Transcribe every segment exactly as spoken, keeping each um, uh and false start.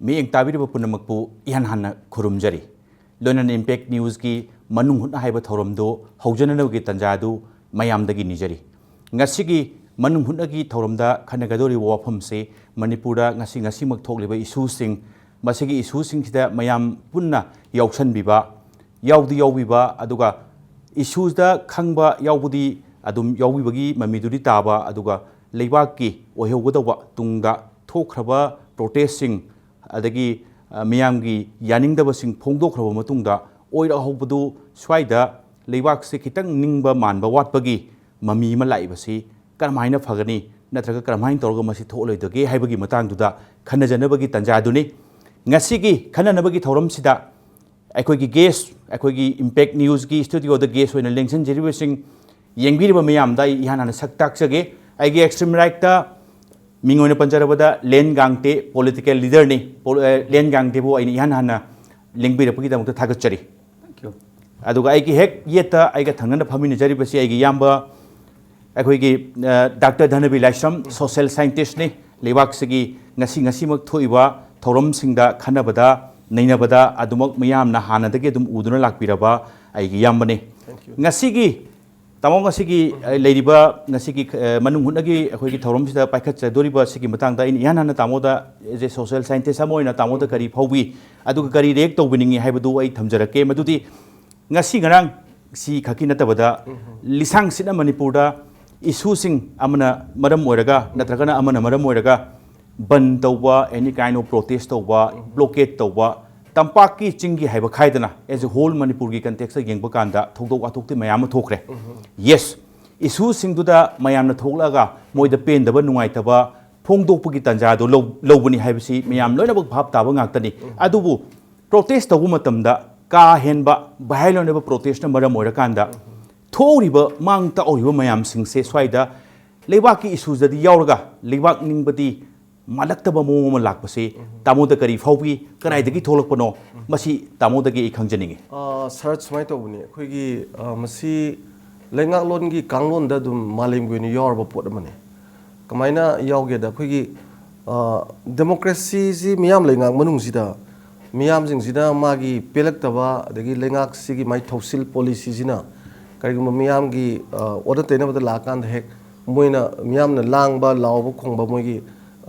ꯃꯤꯠꯌꯦꯡ ꯇꯥꯕꯤꯔꯤꯕ ꯄꯨꯝꯅꯃꯛꯄꯨ ꯏꯍꯥꯟ ꯍꯥꯟꯅ ꯈꯨꯔꯨꯝꯖꯔꯤ꯫ ꯂꯣꯏꯅꯅ Impact Newsꯀꯤ ꯃꯅꯨꯡ ꯍꯨꯠꯅ ꯍꯥꯏꯕ ꯊꯧꯔꯝꯗꯨ ꯍꯧꯖꯅꯅꯕꯒꯤ ꯇꯥꯟꯖꯥ ꯑꯗꯨ ꯃꯌꯥꯝꯗꯒꯤ ꯅꯤꯖꯔꯤ꯫ ꯉꯁꯤꯒꯤ ꯃꯅꯨꯡ ꯍꯨꯠꯅꯒꯤ ꯊꯧꯔꯝꯗ ꯈꯟꯅꯒꯗꯧꯔꯤꯕ ꯋꯥꯐꯝꯁꯤ ꯃꯅꯤꯄꯨꯔꯗ ꯉꯁꯤ ꯉꯁꯤꯃꯛ ꯊꯣꯛꯂꯤꯕ issueꯁꯤꯡ, ꯃꯁꯤꯒꯤ issueꯁꯤꯡꯁꯤꯗ ꯃꯌꯥꯝ ꯄꯨꯟꯅ ꯌꯥꯎꯁꯟꯕꯤꯕ, ꯌꯥꯎꯗꯤ ꯌꯥꯎꯕꯤꯕ, ꯑꯗꯨꯒ issuesꯇ ꯈꯪꯕ ꯌꯥꯎꯕꯗꯤ ꯑꯗꯨꯝ ꯌꯥꯎꯕꯤꯕꯒꯤ ꯃꯃꯤꯗꯨꯗꯤ ꯇꯥꯕ, ꯑꯗꯨꯒ ꯂꯩꯕꯥꯛꯀꯤ ꯑꯣꯏꯍꯧꯒꯗꯧꯕ ꯇꯨꯡꯗ ꯊꯣꯛꯈ꯭ꯔꯕ protestꯁꯤꯡ, ꯑꯗꯒꯤ, ꯑ, ꯃꯤꯌꯥꯝꯒꯤ ꯌꯥꯅꯤꯡꯗꯕꯁꯤꯡ ꯐꯣꯡꯗꯣꯛꯈ꯭ꯔꯕ ꯃꯇꯨꯡꯗ ꯑꯣꯏꯔꯛꯍꯧꯕꯗꯨ ꯁ꯭ꯋꯥꯏꯗ ꯂꯩꯕꯥꯛꯁꯦ ꯈꯤꯇꯪ ꯅꯤꯡꯕ ꯃꯥꯟꯕ ꯋꯥꯠꯄꯒꯤ ꯃꯃꯤ ꯑꯃ ꯂꯥꯛꯏꯕꯁꯤ ꯀꯔꯝꯍꯥꯏꯅ ꯐꯒꯅꯤ, ꯅꯠꯇ꯭ꯔꯒ ꯀꯔꯝꯍꯥꯏꯅ ꯇꯧꯔꯒ ꯃꯁꯤ ꯊꯣꯛꯂꯣꯏꯗꯒꯦ ꯍꯥꯏꯕꯒꯤ ꯃꯇꯥꯡꯗꯨꯗ ꯈꯟꯅꯖꯅꯕꯒꯤ ꯇꯥꯟꯖꯥꯗꯨꯅꯤ꯫ ꯉꯁꯤꯒꯤ ꯈꯟꯅꯅꯕꯒꯤ ꯊꯧꯔꯝꯁꯤꯗ ꯑꯩꯈꯣꯏꯒꯤ guest, ꯑꯩꯈꯣꯏꯒꯤ Impact Newsꯀꯤ studioꯗ guest ꯑꯣꯏꯅ ꯂꯦꯡꯁꯤꯟꯖꯔꯤꯕꯁꯤꯡ, ꯌꯦꯡꯕꯤꯔꯤꯕ ꯃꯌꯥꯝꯗ ꯑꯩ ꯏꯍꯥꯟ ꯍꯥꯟꯅ ꯁꯛ ꯇꯥꯛꯆꯒꯦ꯫ ꯑꯩꯒꯤ extreme rightꯇ ꯃꯤꯡ ꯑꯣꯏꯅ ꯄꯟꯖꯔꯕꯗ ꯂꯦꯟ ꯒꯥꯡꯇꯦ, political leaderꯅꯤ꯫ ꯄꯣ-, ꯑꯦ, ꯂꯦꯟ ꯒꯥꯡꯇꯦꯕꯨ ꯑꯩꯅ ꯏꯍꯥꯟ ꯍꯥꯟꯅ ꯂꯦꯡꯕꯤꯔꯛꯄꯒꯤꯗꯃꯛꯇ ꯊꯥꯒꯠꯆꯔꯤ꯫ Thank you. ꯑꯗꯨꯒ ꯑꯩꯒꯤ ꯍꯦꯛ ꯌꯦꯠꯇ ꯑꯩꯒ ꯊꯪꯅꯅ ꯐꯝꯃꯤꯟꯅꯖꯔꯤꯕꯁꯤ ꯑꯩꯒꯤ ꯏꯌꯥꯝꯕ, ꯑꯩꯈꯣꯏꯒꯤ, ꯑ, ꯗꯥꯛꯇꯔ ꯙꯅꯕꯤꯔ ꯂꯥꯏꯁ꯭ꯔꯝ, social scientistꯅꯤ꯫ ꯂꯩꯕꯥꯛꯁꯤꯒꯤ ꯉꯁꯤ ꯉꯁꯤꯃꯛ ꯊꯣꯛꯏꯕ ꯊꯧꯔꯝꯁꯤꯡꯗ ꯈꯟꯅꯕꯗ ꯅꯩꯅꯕꯗ ꯑꯗꯨꯃꯛ ꯃꯤꯌꯥꯝꯅ ꯍꯥꯟꯅꯗꯒꯤ ꯑꯗꯨꯝ ꯎꯗꯨꯅ ꯂꯥꯛꯄꯤꯔꯕ ꯑꯩꯒꯤ ꯏꯌꯥꯝꯕꯅꯤ꯫ Thank you. ꯉꯁꯤꯒꯤ ꯇꯥꯃꯣ, ꯉꯁꯤꯒꯤ, ꯑ, ꯂꯩꯔꯤꯕ ꯉꯁꯤꯒꯤ, ꯑ, ꯃꯅꯨꯡ ꯍꯨꯠꯅꯒꯤ ꯑꯩꯈꯣꯏꯒꯤ ꯊꯧꯔꯝꯁꯤꯗ ꯄꯥꯏꯈꯠꯆꯗꯣꯔꯤꯕ ꯁꯤꯒꯤ ꯃꯇꯥꯡꯗ ꯑꯩꯅ ꯏꯍꯥꯟ ꯍꯥꯟꯅ ꯇꯥꯃꯣꯗ, as a social scientist ꯑꯃ ꯑꯣꯏꯅ ꯇꯥꯃꯣꯗ ꯀꯔꯤ ꯐꯥꯎꯕꯤ, ꯑꯗꯨꯒ ꯀꯔꯤ react ꯇꯧꯕꯤꯅꯤꯡꯉꯤ ꯍꯥꯏꯕꯗꯨ ꯑꯩ ꯊꯝꯖꯔꯛꯀꯦ꯫ ꯃꯗꯨꯗꯤ ꯉꯁꯤ ꯉꯔꯥꯡ ꯁꯤ ꯈꯛꯀꯤ ꯅꯠꯇꯕꯗ ꯎꯝ꯫ ꯂꯤꯁꯥꯡꯁꯤꯠꯅ ꯃꯅꯤꯄꯨꯔꯗ issueꯁꯤꯡ ꯑꯃꯅ ꯃꯔꯝ ꯑꯣꯏꯔꯒ ꯅꯠꯇ꯭ꯔꯒꯅ ꯑꯃꯅ ꯃꯔꯝ ꯑꯣꯏꯔꯒ ꯕꯟ ꯇꯧꯕ, any kind of protest ꯇꯧꯕ, ꯎꯝ꯫ Blockade ꯇꯧꯕ, ꯇꯝꯄꯥꯛꯀꯤ ꯆꯤꯡꯒꯤ ꯍꯥꯏꯕ ꯈꯥꯏꯗꯅ as a whole ꯃꯅꯤꯄꯨꯔꯒꯤ contextꯇ ꯌꯦꯡꯕ ꯀꯥꯟꯗ ꯊꯧꯗꯣꯛ ꯋꯥꯊꯣꯛꯇꯤ ꯃꯌꯥꯝ ꯑꯃ ꯊꯣꯛꯈ꯭ꯔꯦ꯫ ꯎꯝ꯫ Yes, issueꯁꯤꯡꯗꯨꯗ ꯃꯌꯥꯝꯅ ꯊꯣꯛꯂꯛꯑꯒ ꯃꯣꯏꯗ ꯄꯦꯟꯗꯕ ꯅꯨꯡꯉꯥꯏꯇꯕ ꯐꯣꯡꯗꯣꯛꯄꯒꯤ ꯇꯥꯟꯖꯥꯗꯣ ꯂꯧ-, ꯂꯧꯕꯅꯤ ꯍꯥꯏꯕꯁꯤ ꯃꯌꯥꯝ ꯂꯣꯏꯅꯃꯛ ꯚꯥꯞ ꯇꯥꯕ ꯉꯥꯛꯇꯅꯤ꯫ ꯎꯝ꯫ ꯑꯗꯨꯕꯨ protest ꯇꯧꯕ ꯃꯇꯝꯗ ꯀꯥ ꯍꯦꯟꯕ violent ꯑꯣꯏꯕ protestꯅ ꯃꯔꯝ ꯑꯣꯏꯔꯀꯥꯟꯗ ꯊꯣꯛꯎꯔꯤꯕ ꯃꯥꯡ ꯇꯥꯛꯎꯔꯤꯕ ꯃꯌꯥꯝꯁꯤꯡꯁꯦ ꯁ꯭ꯋꯥꯏꯗ ꯂꯩꯕꯥꯛꯀꯤ issuesꯇꯗꯤ ꯌꯥꯎꯔꯒ ꯂꯩꯕꯥꯛ ꯅꯤꯡꯕꯗꯤ ꯃꯥꯜꯂꯛꯇꯕ ꯃꯑꯣꯡ ꯑꯃ ꯂꯥꯛꯄꯁꯤ ꯇꯥꯃꯣꯗ ꯀꯔꯤ ꯐꯥꯎꯕꯤ? ꯀꯗꯥꯏꯗꯒꯤ ꯊꯣꯛꯂꯛꯄꯅꯣ? ꯃꯁꯤ ꯇꯥꯃꯣꯗꯒꯤ ꯑꯩ ꯈꯪꯖꯅꯤꯡꯉꯤ꯫ ꯑ, ꯁꯔꯠ, ꯁꯨꯃꯥꯏꯅ ꯇꯧꯕꯅꯤ꯫ ꯑꯩꯈꯣꯏꯒꯤ, ꯑ, ꯃꯁꯤ ꯂꯩꯉꯥꯛꯂꯣꯟꯒꯤ ꯀꯥꯡꯂꯣꯟꯗ ꯑꯗꯨꯝ ꯃꯥꯂꯦꯝꯒꯤ ꯑꯣꯏꯅ ꯌꯥꯎꯔꯕ ꯄꯣꯠ ꯑꯃꯅꯤ꯫ ꯀꯃꯥꯏꯅ ꯌꯥꯎꯒꯦꯗ, ꯑꯩꯈꯣꯏꯒꯤ, ꯗꯦꯃꯣꯀ꯭ꯔꯦꯁꯤꯁꯤ ꯃꯤꯌꯥꯝ ꯂꯩꯉꯥꯛ ꯃꯅꯨꯡꯁꯤꯗ ꯃꯤꯌꯥꯝꯁꯤꯡꯁꯤꯅ ꯃꯥꯒꯤ ꯄꯦꯜꯂꯛꯇꯕ, ꯑꯗꯒꯤ ꯂꯩꯉꯥꯛꯁꯤꯒꯤ ꯃꯥꯏ ꯊꯧꯁꯤꯜ ꯄꯣꯂꯤꯁꯤꯁꯤꯅ ꯀꯔꯤꯒꯨꯝꯕ ꯃꯤꯌꯥꯝꯒꯤ ꯑꯣꯟꯅ ꯇꯩꯅꯕꯗ ꯂꯥꯛꯑꯀꯥꯟꯗ ꯍꯦꯛ ꯃꯣꯏꯅ ꯃꯤꯌꯥꯝꯅ ꯂꯥꯡꯕ, ꯂꯥꯎꯕ, ꯈꯣꯡꯕ, ꯃꯣꯏꯒꯤ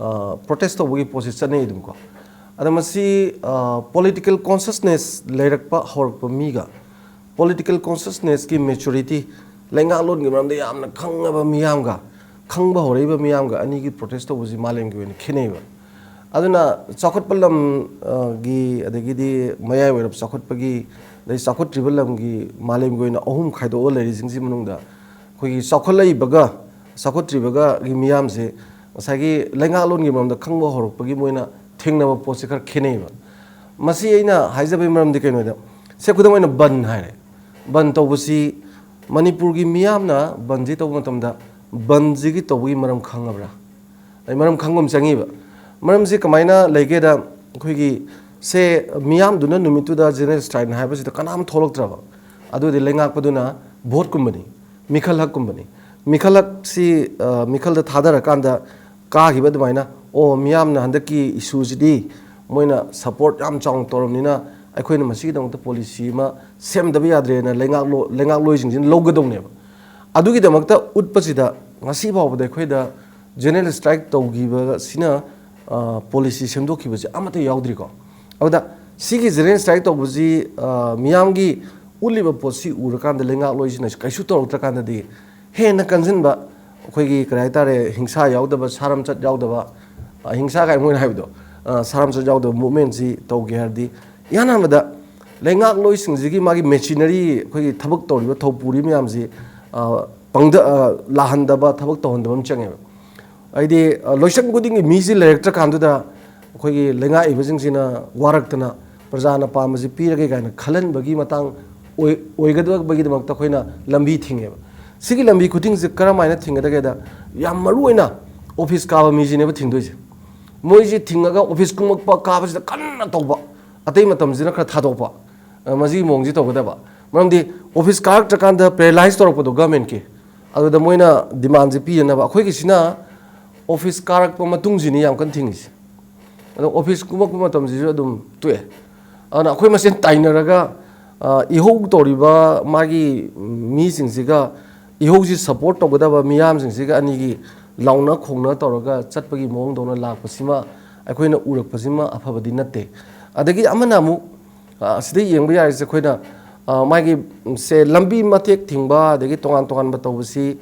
ꯄ꯭ꯔꯣꯇꯦꯁ ꯇꯧꯕꯒꯤ ꯄꯣꯠꯁꯤ ꯆꯠꯅꯩ ꯑꯗꯨꯝꯀꯣ꯫ ꯑꯗ ꯃꯁꯤ ꯄꯣꯂꯤꯇꯤꯀꯦꯜ ꯀꯣꯟꯁꯤꯌꯁꯅꯦꯁ ꯂꯩꯔꯛꯄ ꯍꯧꯔꯛꯄ ꯃꯤꯒ ꯄꯣꯂꯤꯇꯤꯀꯦꯜ ꯀꯣꯟꯁꯤꯌꯁꯅꯦꯁꯀꯤ ꯃꯦꯆꯨꯔꯤꯇꯤ, ꯂꯩꯉꯥꯛꯂꯣꯟꯒꯤ ꯃꯔꯝꯗ ꯌꯥꯝꯅ ꯈꯪꯉꯕ ꯃꯤꯌꯥꯝꯒ ꯈꯪꯕ ꯍꯧꯔꯛꯏꯕ ꯃꯤꯌꯥꯝꯒ ꯑꯅꯤꯒꯤ ꯄ꯭ꯔꯣꯇꯦꯁ ꯇꯧꯕꯁꯤ ꯃꯥꯂꯦꯝꯒꯤ ꯑꯣꯏꯅ ꯈꯦꯠꯅꯩꯕ꯫ ꯑꯗꯨꯅ ꯆꯥꯎꯈꯠꯄ ꯂꯝꯒꯤ, ꯑꯗꯒꯤꯗꯤ ꯃꯌꯥꯏ ꯑꯣꯏꯔꯞ ꯆꯥꯎꯈꯠꯄꯒꯤ, ꯑꯗꯩ ꯆꯥꯎꯈꯠꯇ꯭ꯔꯤꯕ ꯂꯝꯒꯤ, ꯃꯥꯂꯦꯝꯒꯤ ꯑꯣꯏꯅ ꯑꯍꯨꯝ ꯈꯥꯏꯗꯣꯛꯑ ꯂꯩꯔꯤꯁꯤꯡꯁꯤ ꯃꯅꯨꯡꯗ ꯑꯩꯈꯣꯏꯒꯤ ꯆꯥꯎꯈꯠꯂꯛꯏꯕꯒ ꯆꯥꯎꯈꯠꯇ꯭ꯔꯤꯕꯒꯒꯤ ꯃꯤꯌꯥꯝꯁꯦ ꯉꯁꯥꯏꯒꯤ ꯂꯩꯉꯥꯛꯂꯣꯟꯒꯤ ꯃꯔꯝꯗ ꯈꯪꯕ ꯍꯧꯔꯛꯄꯒꯤ ꯃꯣꯏꯅ ꯊꯦꯡꯅꯕ ꯄꯣꯠꯁꯦ ꯈꯔ ꯈꯦꯠꯅꯩꯕ꯫ ꯃꯁꯤ ꯑꯩꯅ ꯍꯥꯏꯖꯕꯒꯤ ꯃꯔꯝꯗꯤ ꯀꯩꯅꯣꯗ, ꯁꯦ ꯈꯨꯗꯝ ꯑꯣꯏꯅ ꯕꯟ ꯍꯥꯏꯔꯦ꯫ ꯕꯟ ꯇꯧꯕꯁꯤ ꯃꯅꯤꯄꯨꯔꯒꯤ ꯃꯤꯌꯥꯝꯅ ꯕꯟꯁꯤ ꯇꯧꯕ ꯃꯇꯝꯗ ꯕꯟꯁꯤꯒꯤ ꯇꯧꯕꯒꯤ ꯃꯔꯝ ꯈꯪꯉꯕ꯭ꯔꯥ? ꯑꯩ ꯃꯔꯝ ꯈꯪꯕ ꯑꯃ ꯆꯪꯉꯤꯕ꯫ ꯃꯔꯝꯁꯤ ꯀꯃꯥꯏꯅ ꯂꯩꯒꯦꯗ, ꯑꯩꯈꯣꯏꯒꯤ ꯁꯦ ꯃꯤꯌꯥꯝꯗꯨꯅ ꯅꯨꯃꯤꯠꯇꯨꯗ ꯖꯦꯅꯔꯦꯜ ꯁ꯭ꯇ꯭ꯔꯥꯏꯛꯅ ꯍꯥꯏꯕꯁꯤꯗ ꯀꯅꯥꯝ ꯊꯣꯛꯂꯛꯇ꯭ꯔꯕ, ꯑꯗꯨꯗꯤ ꯂꯩꯉꯥꯛꯄꯗꯨꯅ ꯚꯣꯠꯀꯨꯝꯕꯅꯤ, ꯃꯤꯈꯜ ꯍꯛꯀꯨꯝꯕꯅꯤ꯫ ꯃꯤꯈꯜ ꯍꯛꯁꯤ, ꯑ, ꯃꯤꯈꯜꯗ ꯊꯥꯗꯔꯀꯥꯟꯗ ꯀꯥꯈꯤꯕ ꯑꯗꯨꯃꯥꯏꯅ, "ꯑꯣ, ꯃꯤꯌꯥꯝꯅ ꯍꯟꯗꯛꯀꯤ ꯏꯁꯨꯁꯤꯗꯤ ꯃꯣꯏꯅ ꯁꯄꯣꯔꯠ ꯌꯥꯝ ꯆꯥꯎꯅ ꯇꯧꯔꯕꯅꯤꯅ ꯑꯩꯈꯣꯏꯅ ꯃꯁꯤꯒꯤꯗꯃꯛꯇ ꯄꯣꯂꯤꯁꯤ ꯑꯃ ꯁꯦꯝꯗꯕ ꯌꯥꯗ꯭ꯔꯦꯅ" ꯂꯩꯉꯥꯛꯂꯣ-, ꯂꯩꯉꯥꯛꯂꯣꯏꯁꯤꯡꯁꯤꯅ ꯂꯧꯒꯗꯧꯅꯦꯕ꯫ ꯑꯗꯨꯒꯤꯗꯃꯛꯇ ꯎꯠꯄꯁꯤꯗ ꯉꯁꯤ ꯐꯥꯎꯕꯗ ꯑꯩꯈꯣꯏꯗ ꯖꯦꯅꯔꯦꯜ ꯁ꯭ꯇ꯭ꯔꯥꯏꯛ ꯇꯧꯈꯤꯕ ꯑꯁꯤꯅ, ꯑ, ꯄꯣꯂꯤꯁꯤ ꯁꯦꯝꯗꯣꯛꯈꯤꯕꯁꯦ ꯑꯃꯠꯇ ꯌꯥꯎꯗ꯭ꯔꯤꯀꯣ꯫ ꯑꯗꯨꯗ ꯁꯤꯒꯤ ꯖꯦꯅꯔꯦꯜ ꯁ꯭ꯇ꯭ꯔꯥꯏꯛ ꯇꯧꯕꯁꯤ, ꯑ, ꯃꯤꯌꯥꯝꯒꯤ ꯎꯠꯂꯤꯕ ꯄꯣꯠꯁꯤ ꯎꯔꯀꯥꯟꯗ ꯂꯩꯉꯥꯛꯂꯣꯏꯁꯤꯅ ꯀꯩꯁꯨ ꯇꯧꯔꯛꯇ꯭ꯔꯀꯥꯟꯗꯗꯤ ꯍꯦꯟꯅ ꯀꯟꯁꯤꯟꯕ, ꯑꯩꯈꯣꯏꯒꯤ ꯀꯔꯤ ꯍꯥꯏꯇꯥꯔꯦ, ꯍꯤꯡꯁꯥ ꯌꯥꯎꯗꯕ, ꯁꯥꯔꯝꯆꯠ ꯌꯥꯎꯗꯕ, ꯑ, ꯍꯤꯡꯁꯥ ꯀꯥꯏ ꯃꯣꯏꯅ ꯍꯥꯏꯕꯗꯣ, ꯑ, ꯁꯥꯔꯝꯆꯠ ꯌꯥꯎꯗꯕ ꯃꯨꯞꯃꯦꯟꯁꯤ ꯇꯧꯒꯦ ꯍꯥꯏꯔꯗꯤ, ꯏꯍꯥꯟ ꯍꯥꯟꯕꯗ ꯂꯩꯉꯥꯛꯂꯣꯏꯁꯤꯡꯁꯤꯒꯤ ꯃꯥꯒꯤ ꯃꯦꯆꯤꯅꯔꯤ, ꯑꯩꯈꯣꯏꯒꯤ ꯊꯕꯛ ꯇꯧꯔꯤꯕ ꯊꯧ ꯄꯨꯔꯤꯕ ꯃꯌꯥꯝꯁꯤ, ꯑ, ꯄꯪꯗ-, ꯑ, ꯂꯥꯛꯍꯟꯗꯕ, ꯊꯕꯛ ꯇꯧꯍꯟꯗꯕ ꯑꯃ ꯆꯪꯉꯦꯕ꯫ ꯍꯥꯏꯗꯤ, ꯑ, ꯂꯣꯏꯁꯪ ꯈꯨꯗꯤꯡꯒꯤ ꯃꯤꯁꯤ ꯂꯩꯔꯛꯇ꯭ꯔꯀꯥꯟꯗꯨꯗ ꯑꯩꯈꯣꯏꯒꯤ ꯂꯩꯉꯥꯛꯏꯕꯁꯤꯡꯁꯤꯅ ꯋꯥꯔꯛꯇꯅ ꯄ꯭ꯔꯖꯥꯅ ꯄꯥꯝꯕꯁꯤ ꯄꯤꯔꯒꯦ ꯀꯥꯏꯅ ꯈꯜꯍꯟꯕꯒꯤ ꯃꯇꯥꯡ ꯑꯣꯏ-, ꯑꯣꯏꯒꯗꯕꯒꯤꯗꯃꯛꯇ ꯑꯩꯈꯣꯏꯅ ꯂꯝꯕꯤ ꯊꯤꯡꯉꯦꯕ꯫ ꯁꯤꯒꯤ ꯂꯝꯕꯤ ꯈꯨꯊꯤꯡꯁꯦ ꯀꯔꯝ ꯍꯥꯏꯅ ꯊꯤꯡꯒꯗꯒꯦꯗ, ꯌꯥꯝ ꯃꯔꯨ ꯑꯣꯏꯅ ꯑꯣꯐꯤꯁ ꯀꯥꯕ ꯃꯤꯁꯤꯅꯦꯕ ꯊꯤꯡꯗꯣꯏꯁꯦ꯫ ꯃꯣꯏꯁꯤ ꯊꯤꯡꯉꯒ ꯑꯣꯐꯤꯁ ꯀꯨꯝꯃꯛꯄ ꯀꯥꯕꯁꯤꯗ ꯀꯟꯅ ꯇꯧꯕ, ꯑꯇꯩ ꯃꯇꯝꯁꯤꯅ ꯈꯔ ꯊꯥꯗꯣꯛꯄ, ꯑ, ꯃꯁꯤꯒꯤ ꯃꯑꯣꯡꯁꯤ ꯇꯧꯒꯗꯕ꯫ ꯃꯔꯝꯗꯤ ꯑꯣꯐꯤꯁ ꯀꯥꯔꯛꯇ꯭ꯔꯀꯥꯟꯗ ꯄꯦꯔꯦꯂꯥꯏꯁ ꯇꯧꯔꯛꯄꯗꯣ ꯒꯃꯦꯟꯀꯤ, ꯑꯗꯨꯗ ꯃꯣꯏꯅ ꯗꯤꯃꯥꯟꯁꯦ ꯄꯤꯗꯅꯕ꯫ ꯑꯩꯈꯣꯏꯒꯤꯁꯤꯅ ꯑꯣꯐꯤꯁ ꯀꯥꯔꯛꯄ ꯃꯇꯨꯡꯁꯤꯅꯤ ꯌꯥꯝ ꯀꯟꯅ ꯊꯤꯡꯉꯤꯁꯦ꯫ ꯑꯗꯣ ꯑꯣꯐꯤꯁ ꯀꯨꯝꯃꯛꯄ ꯃꯇꯝꯁꯤꯁꯨ ꯑꯗꯨꯝ ꯇꯣꯛꯑꯦ꯫ ꯑꯗꯨꯅ ꯑꯩꯈꯣꯏ ꯃꯁꯦꯟ ꯇꯥꯏꯅꯔꯒ, ꯑ, ꯏꯍꯧ ꯇꯧꯔꯤꯕ ꯃꯥꯒꯤ ꯃꯤꯁꯤꯡꯁꯤꯒ ꯏꯍꯧꯁꯤ ꯁꯄꯣꯔꯠ ꯇꯧꯒꯗꯕ ꯃꯤꯌꯥꯝꯁꯤꯡꯁꯤꯒ ꯑꯅꯤꯒꯤ ꯂꯥꯎꯅ ꯈꯣꯡꯅ ꯇꯧꯔꯒ ꯆꯠꯄꯒꯤ ꯃꯑꯣꯡꯗꯧꯅ ꯂꯥꯛꯄꯁꯤꯃ ꯑꯩꯈꯣꯏꯅ ꯎꯔꯛꯄꯁꯤꯃ ꯑꯐꯕꯗꯤ ꯅꯠꯇꯦ꯫ ꯑꯗꯒꯤ ꯑꯃꯅ ꯑꯃꯨꯛ, ꯑ, ꯑꯁꯤꯗ ꯌꯦꯡꯕ ꯌꯥꯔꯤꯁꯦ ꯑꯩꯈꯣꯏꯅ, ꯑ, ꯃꯥꯒꯤ, ꯁꯦ, ꯂꯝꯕꯤ ꯃꯇꯦꯛ ꯊꯤꯡꯕ, ꯑꯗꯒꯤ ꯇꯣꯉꯥꯟ ꯇꯣꯉꯥꯟꯕ ꯇꯧꯕꯁꯤ,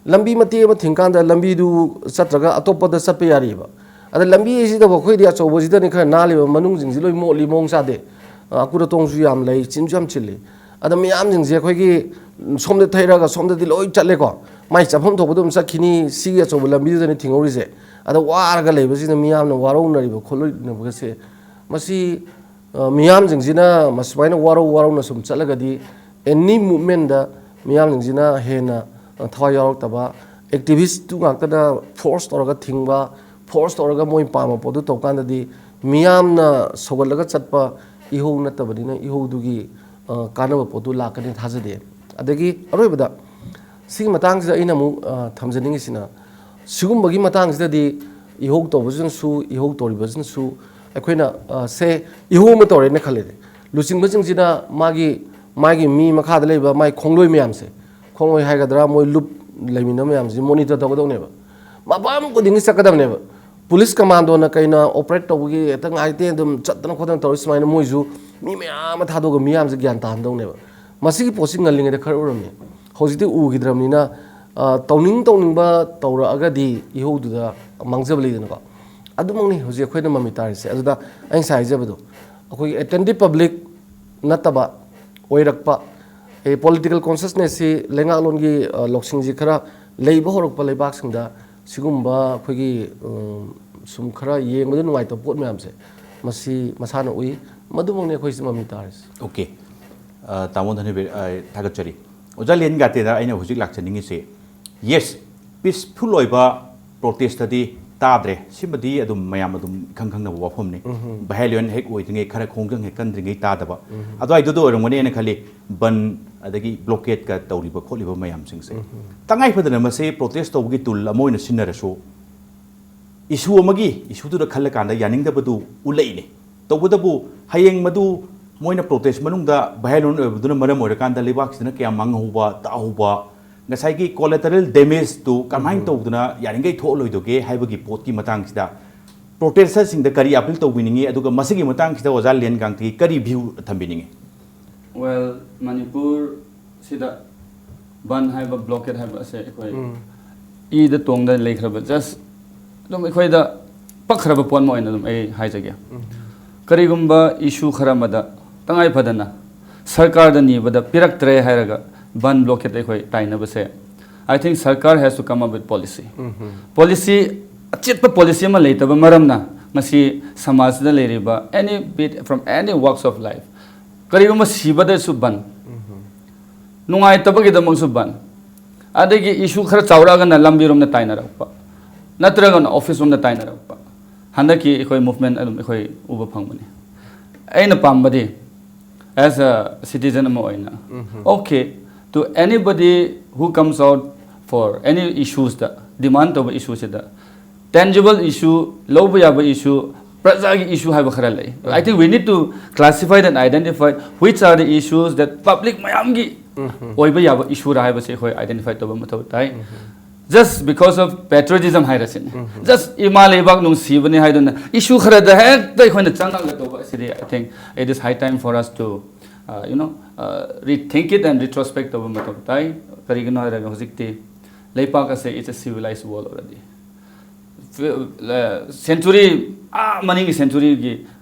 ꯂꯝꯕꯤ ꯃꯇꯦꯛ ꯑꯃ ꯊꯤꯡꯀꯥꯟꯗ ꯂꯝꯕꯤꯗꯨ ꯆꯠꯇ꯭ꯔꯒ ꯑꯇꯣꯞꯄꯗ ꯆꯠꯄ ꯌꯥꯔꯤꯕ꯫ ꯑꯗ ꯂꯝꯕꯤ ꯑꯁꯤꯗꯕꯨ ꯑꯩꯈꯣꯏꯗꯤ ꯑꯆꯧꯕꯁꯤꯗꯅꯤ ꯈꯔ ꯅꯥꯜꯂꯤꯕ, ꯃꯅꯨꯡꯁꯤꯡꯁꯤ ꯂꯣꯏ ꯃꯣꯠꯂꯤ, ꯃꯑꯣꯡ ꯆꯥꯗꯦ꯫ ꯑ, ꯑꯀꯨꯠ ꯑꯇꯣꯡꯁꯨ ꯌꯥꯝ ꯂꯩ, ꯆꯤꯟꯁꯨ ꯌꯥꯝ ꯆꯤꯜꯂꯤ꯫ ꯑꯗ ꯃꯤꯌꯥꯝꯁꯤꯡꯁꯦ ꯑꯩꯈꯣꯏꯒꯤ ꯁꯣꯝꯗ ꯊꯩꯔꯒ ꯁꯣꯝꯗꯗꯤ ꯂꯣꯏ ꯆꯠꯂꯦꯀꯣ, ꯃꯥꯏ ꯆꯠꯐꯝ ꯊꯣꯛꯄꯗ ꯑꯗꯨꯝ ꯆꯠꯈꯤꯅꯤ, ꯁꯤꯒꯤ ꯑꯆꯧꯕ ꯂꯝꯕꯤꯗꯨꯗꯅꯤ ꯊꯤꯡꯍꯧꯔꯤꯁꯦ꯫ ꯑꯗ ꯋꯥꯔꯒ ꯂꯩꯕꯁꯤꯅ ꯃꯤꯌꯥꯝꯅ ꯋꯥꯔꯧꯅꯔꯤꯕ ꯈꯣꯠꯂꯨꯅꯕꯒꯁꯦ, ꯃꯁꯤ, ꯑ, ꯃꯤꯌꯥꯝꯁꯤꯡꯁꯤꯅ ꯃꯁꯨꯃꯥꯏꯅ ꯋꯥꯔꯧ ꯋꯥꯔꯧꯅ ꯁꯨꯝ ꯆꯠꯂꯒꯗꯤ ꯑꯦꯅꯤ ꯃꯨꯞꯃꯦꯟꯗ ꯃꯤꯌꯥꯝꯁꯤꯡꯁꯤꯅ ꯍꯦꯟꯅ, ꯑ, ꯊꯋꯥꯏ ꯌꯥꯎꯔꯛꯇꯕ, ꯑꯦꯛꯇꯤꯚꯤꯁꯇꯨ ꯉꯥꯛꯇꯅ ꯐꯣꯔꯁ ꯇꯧꯔꯒ ꯊꯤꯡꯕ, ꯐꯣꯔꯁ ꯇꯧꯔꯒ ꯃꯣꯏ ꯄꯥꯝꯕ ꯄꯣꯠꯇꯨ ꯇꯧ ꯀꯥꯟꯗꯗꯤ ꯃꯤꯌꯥꯝꯅ ꯁꯧꯒꯠꯂꯒ ꯆꯠꯄ ꯏꯍꯧ ꯅꯠꯇꯕꯅꯤꯅ ꯏꯍꯧꯗꯨꯒꯤ, ꯑ, ꯀꯥꯟꯅꯕ ꯄꯣꯠꯇꯨ ꯂꯥꯛꯀꯅꯤ ꯊꯥꯖꯗꯦ꯫ ꯑꯗꯒꯤ ꯑꯔꯣꯏꯕꯗ ꯁꯤꯒꯤ ꯃꯇꯥꯡꯁꯤꯗ ꯑꯩꯅ ꯑꯃꯨꯛ, ꯑ, ꯊꯝꯖꯅꯤꯡꯉꯤꯁꯤꯅ, ꯁꯤꯒꯨꯝꯕꯒꯤ ꯃꯇꯥꯡꯁꯤꯗꯗꯤ ꯏꯍꯧ ꯇꯧꯕꯁꯤꯅꯁꯨ, ꯏꯍꯧ ꯇꯧꯔꯤꯕꯁꯤꯅꯁꯨ ꯑꯩꯈꯣꯏꯅ, ꯑ, ꯁꯦ, ꯏꯍꯧ ꯑꯃ ꯇꯧꯔꯦꯅ ꯈꯜꯂꯦꯅꯦ, ꯂꯨꯆꯤꯡꯕꯁꯤꯡꯁꯤꯅ ꯃꯥꯒꯤ, ꯃꯥꯒꯤ ꯃꯤ ꯃꯈꯥꯗ ꯂꯩꯕ ꯃꯥꯒꯤ ꯈꯣꯡꯂꯣꯏ ꯃꯌꯥꯝꯁꯦ, ꯈꯣꯡꯂꯣꯏ ꯍꯥꯏꯒꯗ꯭ꯔꯥ, ꯃꯣꯏ ꯂꯨꯞ ꯂꯩꯃꯤꯟꯅꯕ ꯃꯌꯥꯝꯁꯤ ꯃꯣꯅꯤꯇꯔ ꯇꯧꯒꯗꯧꯅꯦꯕ꯫ ꯃꯐꯝ ꯈꯨꯗꯤꯡꯒꯤ ꯆꯠꯀꯗꯕꯅꯦꯕ꯫ ꯄꯨꯂꯤꯁ ꯀꯃꯥꯟꯗꯣꯅ ꯀꯩꯅ ꯑꯣꯄꯔꯦꯠ ꯇꯧꯕꯒꯤ ꯍꯦꯛꯇ ꯉꯥꯏꯇꯦ ꯑꯗꯨꯝ ꯆꯠꯇꯅ ꯈꯣꯠꯇꯅ ꯇꯧꯔꯤ ꯁꯨꯃꯥꯏꯅ ꯃꯣꯏꯁꯨ ꯃꯤ ꯃꯌꯥꯝ ꯑꯃ ꯊꯥꯗꯣꯛꯑꯒ ꯃꯤꯌꯥꯝꯁꯦ ꯒ꯭ꯌꯥꯟ ꯇꯥꯍꯟꯗꯧꯅꯦꯕ꯫ ꯃꯁꯤꯒꯤ ꯄꯣꯠꯁꯤ ꯉꯜꯂꯤꯉꯩꯗ ꯈꯔ ꯎꯔꯝꯃꯤ, ꯍꯧꯖꯤꯛꯇꯤ ꯎꯈꯤꯗ꯭ꯔꯕꯅꯤꯅ, ꯑ, ꯇꯧꯅꯤꯡ ꯇꯧꯅꯤꯡꯕ ꯇꯧꯔꯛꯑꯒꯗꯤ ꯏꯍꯧꯗꯨꯗ ꯃꯥꯡꯖꯕ ꯂꯩꯗꯅꯀꯣ꯫ ꯑꯗꯨꯃꯛꯅꯤ ꯍꯧꯖꯤꯛ ꯑꯩꯈꯣꯏꯅ ꯃꯃꯤ ꯇꯥꯔꯤꯁꯦ꯫ ꯑꯗꯨꯗ ꯑꯩ ꯉꯁꯥꯏ ꯍꯥꯏꯖꯕꯗꯣ, ꯑꯩꯈꯣꯏꯒꯤ ꯑꯦꯇꯦꯟꯇꯤꯞ ꯄꯕ꯭ꯂꯤꯛ ꯅꯠꯇꯕ ꯑꯣꯏꯔꯛꯄ, ꯑꯦ, ꯄꯣꯂꯤꯇꯤꯀꯦꯜ ꯀꯣꯟꯁꯤꯌꯁꯅꯦꯁꯁꯤ ꯂꯩꯉꯥꯛꯂꯣꯟꯒꯤ, ꯑ, ꯂꯧꯁꯤꯡꯁꯤ ꯈꯔ ꯂꯩꯕ ꯍꯧꯔꯛꯄ ꯂꯩꯕꯥꯛꯁꯤꯡꯗ ꯁꯤꯒꯨꯝꯕ ꯑꯩꯈꯣꯏꯒꯤ, ꯎꯝ, ꯁꯨꯝ ꯈꯔ ꯌꯦꯡꯕꯗ ꯅꯨꯡꯉꯥꯏꯇꯕ ꯄꯣꯠ ꯃꯌꯥꯝꯁꯦ ꯃꯁꯤ ꯃꯁꯥꯅ ꯎꯏ꯫ ꯃꯗꯨꯃꯛꯅꯤ ꯑꯩꯈꯣꯏꯁꯤ ꯃꯃꯤ ꯇꯥꯔꯤꯁꯦ꯫ ꯑꯣꯀꯦ꯫ ꯑ, ꯇꯥꯃꯣ ꯙꯅꯕꯤꯔ, ꯑ, ꯊꯥꯒꯠꯆꯔꯤ꯫ ꯑꯣꯖꯥ ꯂꯦꯟ ꯒꯥꯇꯦꯗ ꯑꯩꯅ ꯍꯧꯖꯤꯛ ꯂꯥꯛꯆꯅꯤꯡꯉꯤꯁꯦ, ꯌꯦꯁ, ꯄꯤꯁꯐꯨꯜ ꯑꯣꯏꯕ ꯄ꯭ꯔꯣꯇꯦꯁꯇꯗꯤ ꯇꯥꯗ꯭ꯔꯦ, ꯁꯤꯃꯗꯤ ꯑꯗꯨꯝ ꯃꯌꯥꯝ ꯑꯗꯨꯝ ꯏꯈꯪ ꯈꯪꯅꯕ ꯋꯥꯐꯝꯅꯤ꯫ ꯎꯝꯍꯨꯝ꯫ ꯚꯥꯏꯑꯣꯂꯦꯟ ꯍꯦꯛ ꯑꯣꯏꯗ꯭ꯔꯤꯉꯩ, ꯈꯔ ꯈꯣꯡꯖꯪ ꯍꯦꯛ ꯀꯟꯗ꯭ꯔꯤꯉꯩ ꯇꯥꯗꯕ, ꯎꯝꯍꯨꯝ꯫ ꯑꯗꯨꯋꯥꯏꯗꯨꯗ ꯑꯣꯏꯔꯝꯒꯅꯤ ꯑꯩꯅ ꯈꯜꯂꯤ, ꯕꯟ ꯑꯗꯒꯤ ꯕ꯭ꯂꯣꯀꯦꯠꯀ ꯇꯧꯔꯤꯕ ꯈꯣꯠꯂꯤꯕ ꯃꯌꯥꯝꯁꯤꯡꯁꯦ꯫ ꯎꯝꯍꯨꯝ꯫ ꯇꯉꯥꯏ ꯐꯗꯅ ꯃꯁꯤ ꯄ꯭ꯔꯣꯇꯦꯁ ꯇꯧꯕꯒꯤ ꯇꯨꯜ ꯑꯃ ꯑꯣꯏꯅ ꯁꯤꯖꯤꯟꯅꯔꯁꯨ, issue ꯑꯃꯒꯤ issueꯗꯨꯗ ꯈꯜꯂꯀꯥꯟꯗ ꯌꯥꯅꯤꯡꯗꯕꯗꯨ ꯎꯠꯂꯛꯏꯅꯤ꯫ ꯇꯧꯕꯇꯕꯨ ꯍꯌꯦꯡ ꯃꯗꯨ ꯃꯣꯏꯅ protest ꯃꯅꯨꯡꯗ violent ꯑꯣꯏꯕꯗꯨꯅ ꯃꯔꯝ ꯑꯣꯏꯔꯀꯥꯟꯗ ꯂꯩꯕꯥꯛꯁꯤꯗꯅ ꯀꯌꯥꯝ ꯃꯥꯡꯍꯧꯕ ꯇꯥꯍꯧꯕ, ꯉꯁꯥꯏꯒꯤ collateral damageꯇꯨ ꯀꯃꯥꯏꯅ ꯎꯝ꯫ ꯇꯧꯗꯅ ꯌꯥꯔꯤꯈꯩ ꯊꯣꯛꯍꯜꯂꯣꯏꯗꯒꯦ ꯍꯥꯏꯕꯒꯤ ꯄꯣꯠꯀꯤ ꯃꯇꯥꯡꯁꯤꯗ protesterꯁꯤꯡꯗ ꯀꯔꯤ appeal ꯇꯧꯕꯤꯅꯤꯡꯉꯤ, ꯑꯗꯨꯒ ꯃꯁꯤꯒꯤ ꯃꯇꯥꯡꯁꯤꯗ ꯑꯣꯖꯥ ꯂꯦꯟ ꯒꯥꯡꯇꯤꯒꯤ ꯀꯔꯤ view ꯊꯝꯕꯤꯅꯤꯡꯉꯤ? Well, ꯃꯅꯤꯄꯨꯔ ꯁꯤꯗ ꯕꯟ ꯍꯥꯏꯕ, blockade ꯍꯥꯏꯕ ꯑꯁꯦ ꯑꯩꯈꯣꯏ ꯎꯝ꯫ ꯏꯗ ꯇꯣꯡꯗꯅ ꯂꯩꯈ꯭ꯔꯕ, just ꯑꯗꯨꯝ ꯑꯩꯈꯣꯏꯗ ꯄꯛꯈ꯭ꯔꯕ ꯄꯣꯠ ꯑꯃ ꯑꯣꯏꯅ ꯑꯗꯨꯝ ꯑꯩ ꯍꯥꯏꯖꯒꯦ꯫ ꯎꯝ꯫ ꯀꯔꯤꯒꯨꯝꯕ issue ꯈꯔ ꯑꯃꯗ ꯇꯉꯥꯏ ꯐꯗꯅ ꯁꯔꯀꯥꯔꯗ ꯅꯤꯕꯗ ꯄꯤꯔꯛꯇ꯭ꯔꯦ ꯍꯥꯏꯔꯒ ꯕꯟ blockade ꯑꯩꯈꯣꯏ ꯇꯥꯏꯅꯕꯁꯦ, I think ꯁꯔꯀꯥꯔ has to come up with policy꯫ Um. Policy, ꯑꯆꯦꯠꯄ policy ꯑꯃ ꯂꯩꯇꯕ ꯃꯔꯝꯅ ꯉꯁꯤ ꯁꯃꯥꯖꯁꯤꯗ ꯂꯩꯔꯤꯕ any bit from any walks of life, ꯀꯔꯤꯒꯨꯝꯕ ꯁꯤꯕꯗꯁꯨ ꯕꯟ, ꯎꯝ꯫ ꯅꯨꯡꯉꯥꯏꯇꯕꯒꯤꯗꯃꯛꯁꯨ ꯕꯟ, ꯑꯗꯒꯤ issue ꯈꯔ ꯆꯥꯎꯔꯛꯑꯒꯅ ꯂꯝꯕꯤꯔꯣꯝꯗ ꯇꯥꯏꯅꯔꯛꯄ, ꯅꯠꯇ꯭ꯔꯒꯅ office ꯔꯣꯝꯗ ꯇꯥꯏꯅꯔꯛꯄ, ꯍꯟꯗꯛꯀꯤ ꯑꯩꯈꯣꯏ movement ꯑꯗꯨꯝ ꯑꯩꯈꯣꯏ ꯎꯕ ꯐꯪꯕꯅꯤ꯫ ꯑꯩꯅ ꯄꯥꯝꯕꯗꯤ, as a citizen ꯑꯃ ꯑꯣꯏꯅ, ꯎꯝ꯫ okay, to anybody who comes out for any issuesꯇ, demand ꯇꯧꯕ issueꯁꯤꯗ, tangible issue, ꯂꯧꯕ ꯌꯥꯕ issue, ꯄ꯭ꯔꯖꯥꯒꯤ issue ꯍꯥꯏꯕ ꯈꯔ ꯂꯩ꯫ I think we need to classify and identify which are the issues that public ꯃꯌꯥꯝꯒꯤ ꯎꯝ꯫ ꯑꯣꯏꯕ ꯌꯥꯕ issueꯔ ꯍꯥꯏꯕꯁꯦ ꯑꯩꯈꯣꯏ identify ꯇꯧꯕ ꯃꯊꯧ ꯇꯥꯏ꯫ ꯎꯝ꯫ Just because of patriotism ꯍꯥꯏꯔꯁꯤꯅꯦ, um. Just ꯏꯃꯥ ꯂꯩꯕꯥꯛ ꯅꯨꯡꯁꯤꯕꯅꯤ ꯍꯥꯏꯗꯨꯅ issue ꯈꯔꯗ ꯍꯦꯛꯇ ꯑꯩꯈꯣꯏꯅ ꯆꯪꯉꯛꯂꯒ ꯇꯧꯕ ꯑꯁꯤꯗꯤ, I think it is high time for us to, uh, you know, uh, rethink it and retrospect ꯇꯧꯕ ꯃꯊꯧ ꯇꯥꯏ꯫ ꯀꯔꯤꯒꯤꯅꯣ ꯍꯥꯏꯔꯒ ꯍꯧꯖꯤꯛꯇꯤ ꯂꯩꯄꯥꯛ ꯑꯁꯦ, it's a civilized world already꯫ Century, ꯑꯥ ꯃꯅꯤꯡꯒꯤ centuryꯒꯤ